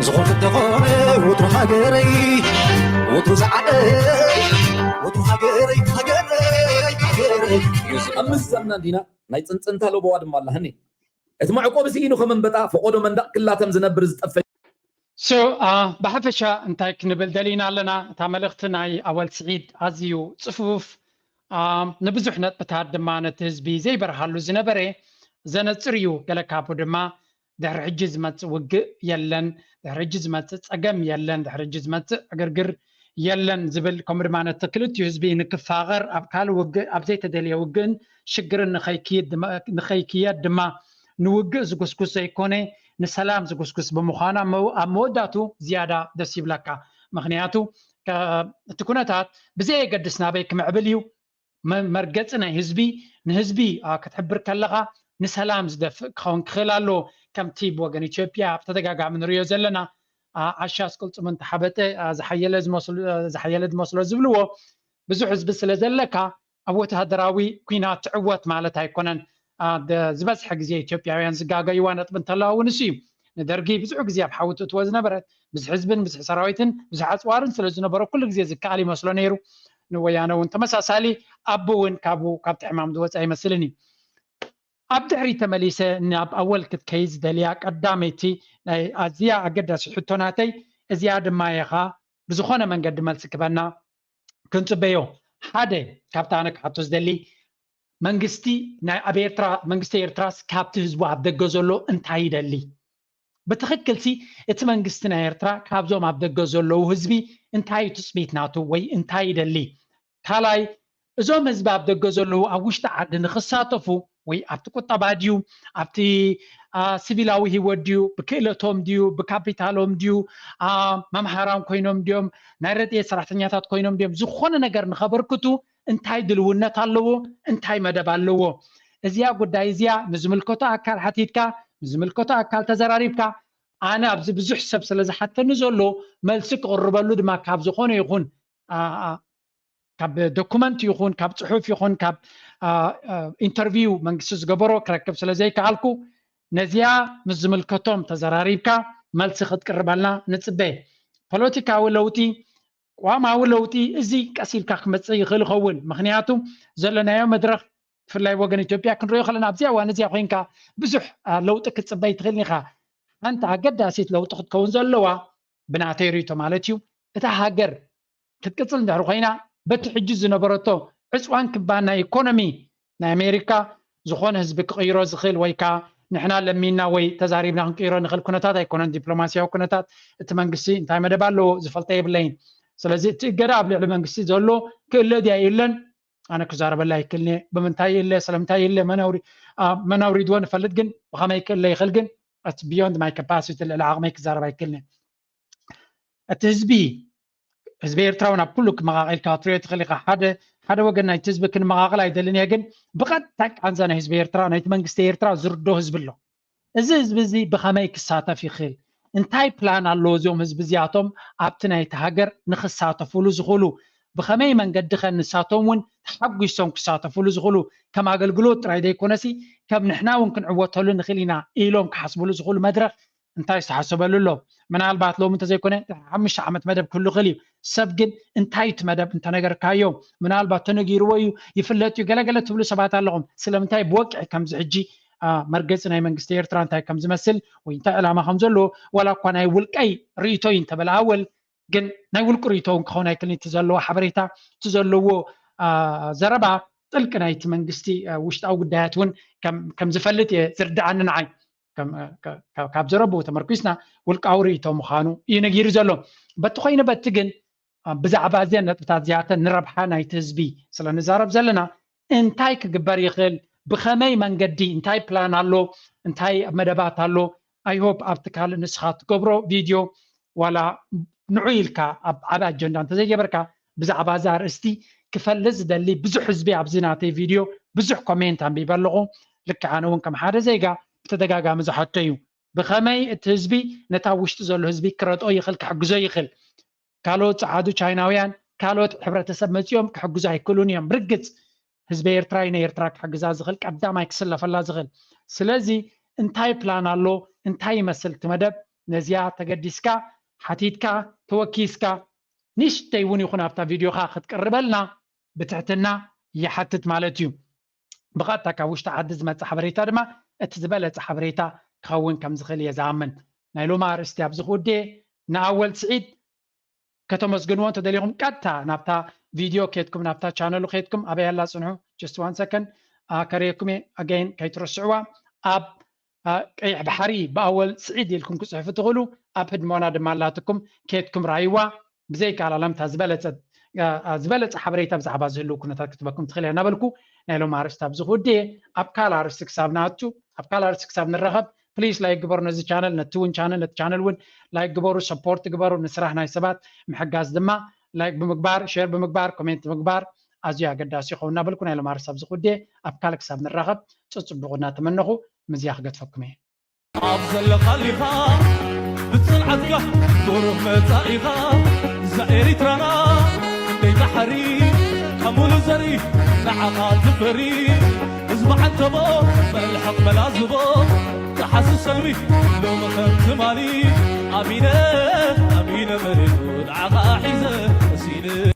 ዝኾነ እንተኾነ ወትሩ ሃገረይ ወትሩ ዝዓደይ ወትሩ ሃገረይ ሃገረይ ሃገረይ እዩ ዝብል። ኣብ ምዝዛምና እንዲና ናይ ጽንጽንታ ለበዋ ድማ ኣለሃኒ። እቲ መዕቆቢ ስኢኑ ከም ኣንበጣ ፈቆዶ መንደቕ ክላተም ዝነብር ዝጠፈ ሶ ብሓፈሻ እንታይ ክንብል ደሊና ኣለና? እታ መልእኽቲ ናይ ኣወል ስዒድ ኣዝዩ ጽፉፍ፣ ንብዙሕ ነጥብታት ድማ ነቲ ህዝቢ ዘይበርሃሉ ዝነበረ ዘነጽር እዩ። ገለ ካብኡ ድማ ድሕሪ ሕጂ ዝመጽእ ውግእ የለን፣ ድሕሪ ሕጂ ዝመጽእ ጸገም የለን፣ ድሕሪ ሕጂ ዝመጽእ ዕግርግር የለን ዝብል፣ ከምኡ ድማ ነቲ ክልቲኡ ህዝቢ ንክፋቐር፣ ኣብ ካልእ ውግእ፣ ኣብ ዘይተደልየ ውግእን ሽግርን ንኸይክየድ ድማ ንውግእ ዝጉስጉስ ዘይኮነ ንሰላም ዝጉስጉስ ብምዃኑ ኣብ መወዳእቱ ዝያዳ ደስ ይብለካ። ምኽንያቱ እቲ ኩነታት ብዘየገድስ ናበይ ክምዕብል እዩ፣ መርገፂ ናይ ህዝቢ ንህዝቢ ክትሕብር ከለኻ ንሰላም ዝደፍእ ክኸውን ክኽእል ኣለዎ። ከምቲ ብወገን ኢትዮጵያ ብተደጋጋሚ ንሪኦ ዘለና ዓሻ ኣስቅልፅሙ እንተሓበጠ ዝሓየለ ዝመስሎ ዝብልዎ ብዙሕ ህዝቢ ስለ ዘለካ ኣብ ወተሃደራዊ ኲናት ትዕወት ማለት ኣይኮነን። ዝበዝሐ ግዜ ኢትዮጵያውያን ዝጋገይዋ ነጥቢ እንተለዋ እውን እሱ እዩ። ንደርጊ ብዙሕ ግዜ ኣብ ሓዊ ትእትዎ ዝነበረት ብዙሕ ህዝብን ብዙሕ ሰራዊትን ብዙሕ ኣፅዋርን ስለ ዝነበሮ ኩሉ ግዜ ዝከኣል ይመስሎ ነይሩ። ንወያነ እውን ተመሳሳሊ ኣቦ እውን ካብኡ ካብቲ ሕማም ዝወፀ ኣይመስልን እዩ። ኣብ ድሕሪ ተመሊሰ ናብ ኣወል ክትከይ ዝደልያ ቀዳመይቲ ናይ ኣዝያ ኣገዳሲ ሕቶ ናተይ እዚኣ ድማ ኢኻ ብዝኾነ መንገዲ መልሲ ክበና ክንጽበዮ። ሓደ ካብታ ኣነ ክሓቶ ዝደሊ መንግስቲ ናይ ኣብ ኤርትራ መንግስቲ ኤርትራስ ካብቲ ህዝቡ ኣብ ደገ ዘሎ እንታይ ይደሊ? ብትኽክልሲ እቲ መንግስቲ ናይ ኤርትራ ካብዞም ኣብ ደገ ዘለዉ ህዝቢ እንታይ እዩ ትጽቢት ናቱ ወይ እንታይ ይደሊ? ካልኣይ እዞም ህዝቢ ኣብ ደገ ዘለዉ ኣብ ውሽጢ ዓዲ ንክሳተፉ ወይ ኣብቲ ቁጠባ ድዩ ኣብቲ ሲቪላዊ ህይወት ድዩ ብክእለቶም ድዩ ብካፒታሎም ድዩ መምሃራን ኮይኖም ድዮም ናይ ረድኤት ሰራሕተኛታት ኮይኖም ድዮም ዝኾነ ነገር ንኸበርክቱ እንታይ ድልውነት ኣለዎ እንታይ መደብ ኣለዎ እዚኣ ጉዳይ እዚኣ ንዝምልከቶ ኣካል ሓቲትካ ንዝምልከቶ ኣካል ተዘራሪብካ ኣነ ኣብዚ ብዙሕ ሰብ ስለ ዝሓተኒ ዘሎ መልሲ ክቕርበሉ ድማ ካብ ዝኾነ ይኹን ካብ ዶኩመንት ይኹን ካብ ፅሑፍ ይኹን ካብ ኢንተርቪው መንግስቲ ዝገበሮ ክረክብ ስለ ዘይከኣልኩ ነዚኣ ምስ ዝምልከቶም ተዘራሪብካ መልሲ ክትቅርበልና ንፅበ ፖለቲካዊ ለውጢ ቅዋማዊ ለውጢ እዚ ቀስ ኢልካ ክመፅእ ይኽእል ይኸውን ምክንያቱ ዘለናዮ መድረክ ብፍላይ ወገን ኢትዮጵያ ክንሪኦ ከለና ኣብዚኣ እዋን እዚኣ ኮይንካ ብዙሕ ለውጢ ክትፅበይ ትኽእል ኢኻ ሓንቲ ኣገዳሲት ለውጢ ክትከውን ዘለዋ ብናተይ ርእቶ ማለት እዩ እታ ሃገር ክትቅፅል እንድሕር ኮይና በቲ ሕጂ ዝነበረቶ ዕፅዋን ክባን ናይ ኢኮኖሚ ናይ ኣሜሪካ ዝኾነ ህዝቢ ክቕይሮ ዝኽእል ወይ ከዓ ንሕና ለሚና ወይ ተዛሪብና ክንቅይሮ ንኽእል ኩነታት ኣይኮነን ዲፕሎማሲያዊ ኩነታት እቲ መንግስቲ እንታይ መደብ ኣለዎ ዝፈልጠ የብለይን ስለዚ እቲ እገዳ ኣብ ልዕሊ መንግስቲ ዘሎ ክእለ ድያ የለን ኣነ ክዛረበላ ይክልኒ ብምንታይ ይለ ስለምንታይ ይለ መናውሪ መናውሪድዎ ንፈልጥ ግን ብኸመይ ክእለ ይኽእል ግን beyond my capacity ልዕሊ ዓቕመይ ክዛረብ ኣይክልኒ እቲ ህዝቢ ህዝቢ ኤርትራ እውን ኣብ ኩሉ ክመቃቂልካ ክትሪኦ ትኽእል ኢኻ ሓደ ሓደ ወገን ናይቲ ህዝቢ ክንመቃቅል ኣይደልን እየ ግን ብቐጥታ ቃንዛ ናይ ህዝቢ ኤርትራ ናይቲ መንግስቲ ኤርትራ ዝርዶ ህዝቢ ኣሎ እዚ ህዝቢ እዚ ብኸመይ ክሳተፍ ይኽእል እንታይ ፕላን ኣለዎ እዚኦም ህዝቢ እዚኣቶም ኣብቲ ናይቲ ሃገር ንክሳተፉሉ ዝኽእሉ ብኸመይ መንገዲ ከ ንሳቶም እውን ተሓጒሶም ክሳተፉሉ ዝኽእሉ ከም ኣገልግሎት ጥራይ ዘይኮነሲ ከም ንሕና እውን ክንዕወተሉ ንኽእል ኢና ኢሎም ክሓስብሉ ዝኽእሉ መድረኽ እንታይ ዝተሓሰበሉ ኣሎ ምናልባት ሎም እንተዘይኮነ ሓሙሽተ ዓመት መደብ ክህሉ ክእል እዩ ሰብ ግን እንታይ እቲ መደብ እንተነገርካዮ ምናልባት ተነጊርዎ እዩ ይፍለጥ እዩ ገለገለ ትብሉ ሰባት ኣለኹም ስለምንታይ ብወቅዒ ከምዚ ሕጂ መርገፂ ናይ መንግስቲ ኤርትራ እንታይ ከም ዝመስል ወይ እንታይ ዕላማ ከም ዘለዎ ዋላ እኳ ናይ ውልቀይ ርእይቶይ እንተበለ ኣወል ግን ናይ ውልቂ ርእይቶ እውን ክኸውን ኣይክልን እቲ ዘለዎ ሓበሬታ እቲ ዘለዎ ዘረባ ጥልቂ ናይቲ መንግስቲ ውሽጣዊ ጉዳያት እውን ከም ዝፈልጥ እየ ዝርድኣኒ ንዓይ ካብ ዘረብኡ ተመርኪስና ውልቃዊ ርእይቶ ምዃኑ እዩ ነጊሩ ዘሎ በቲ ኮይኑ በቲ ግን ብዛዕባ እዚአን ነጥብታት እዚኣተን ንረብሓ ናይቲ ህዝቢ ስለ ንዛረብ ዘለና እንታይ ክግበር ይኽእል ብኸመይ መንገዲ እንታይ ፕላን ኣሎ እንታይ መደባት ኣሎ I hope ኣብቲ ካልእ ንስኻ ትገብሮ ቪድዮ ዋላ ንዑ ኢልካ ኣብ ዓቢ ኣጀንዳ እንተዘይገበርካ ብዛዕባ እዛ ኣርእስቲ ክፈልጥ ዝደሊ ብዙሕ ህዝቢ ኣብዚ ናተይ ቪድዮ ብዙሕ ኮሜንት ኣንቢበ ኣለኹ ልክዕ ኣነ እውን ከም ሓደ ዜጋ ብተደጋጋሚ ዝሓቶ እዩ ብኸመይ እቲ ህዝቢ ነታ ውሽጢ ዘሎ ህዝቢ ክረድኦ ይኽእል ክሕግዞ ይኽእል ካልኦት ጸዓዱ ቻይናውያን ካልኦት ሕብረተሰብ መጺኦም ክሕግዙ ኣይክእሉን እዮም ርግጽ ህዝቢ ኤርትራ እዩ ንኤርትራ ክሕግዛ ዝኽእል ቀዳማይ ክስለፈላ ዝኽእል ስለዚ እንታይ ፕላን ኣሎ እንታይ ይመስል እቲ መደብ ነዚኣ ተገዲስካ ሓቲትካ ተወኪስካ ንሽተይ እውን ይኹን ኣብታ ቪድዮኻ ክትቅርበልና ብትሕትና ይሓትት ማለት እዩ ብቐጥታ ካብ ውሽጢ ዓዲ ዝመጽእ ሓበሬታ ድማ እቲ ዝበለጸ ሓበሬታ ክኸውን ከም ዝኽእል እየ ዝኣምን ናይ ሎማ ኣርእስቲ ኣብዚ ክውድየ ንኣወል ስዒድ ከተመስግንዎ እንተደሊኹም ቀጥታ ናብታ ቪድዮ ከድኩም ናብታ ቻነሉ ከድኩም ኣበይ ኣላ ፅንሑ just one second ከርእየኩም እየ again ከይትረስዕዋ ኣብ ቀይሕ ባሕሪ ብኣወል ስዒድ ኢልኩም ክፅሕፉ ትኽእሉ ኣብ ህድሞና ድማ ኣላትኩም ከድኩም ራይዋ ብዘይካል ኣለምታ ዝበለፀ ዝበለፀ ሓበሬታ ብዛዕባ ዝህልው ኩነታት ክትበኩም ትኽእል እያ እናበልኩ ናይ ሎም ኣርእስቲ ኣብዚ ክውድየ ኣብ ካልእ ኣርእስቲ ክሳብ ንኣቱ ኣብ ካልእ ኣርእስቲ ክሳብ ንራኸብ please like ግበሩ ነዚ ቻነል ነቲ እውን ቻነል ነቲ ቻነል እውን like ግበሩ support ግበሩ ንስራሕ ናይ ሰባት ምሕጋዝ ድማ like ብምግባር share ብምግባር comment ብምግባር ኣዝዩ ኣገዳሲ ይኸውን እናበልኩ ናይ ሎም ኣርእስቲ ኣብዚ ክውድየ ኣብ ካልእ ክሳብ ንራኸብ ፅፅቡቕ እናተመነኹ ምዝያ ክገድፈኩም እየ ኣብ ዘለኻሊኻ ብፅንዓትካ ብሩህ መፃኢኻ እዛ ኤሪትራና ደይ ባሕሪ ካብ ሙሉ ዘሪ ንዓኻ ትፈሪ ህዝቢ ዓንተቦ መልሕቕ መላዝቦ ተሓሲ ሰልሚ ሎሚ ከም ትማሊ ኣሚነ ኣሚነ መሬቱ ንዓኻ ሒዘ እሲነ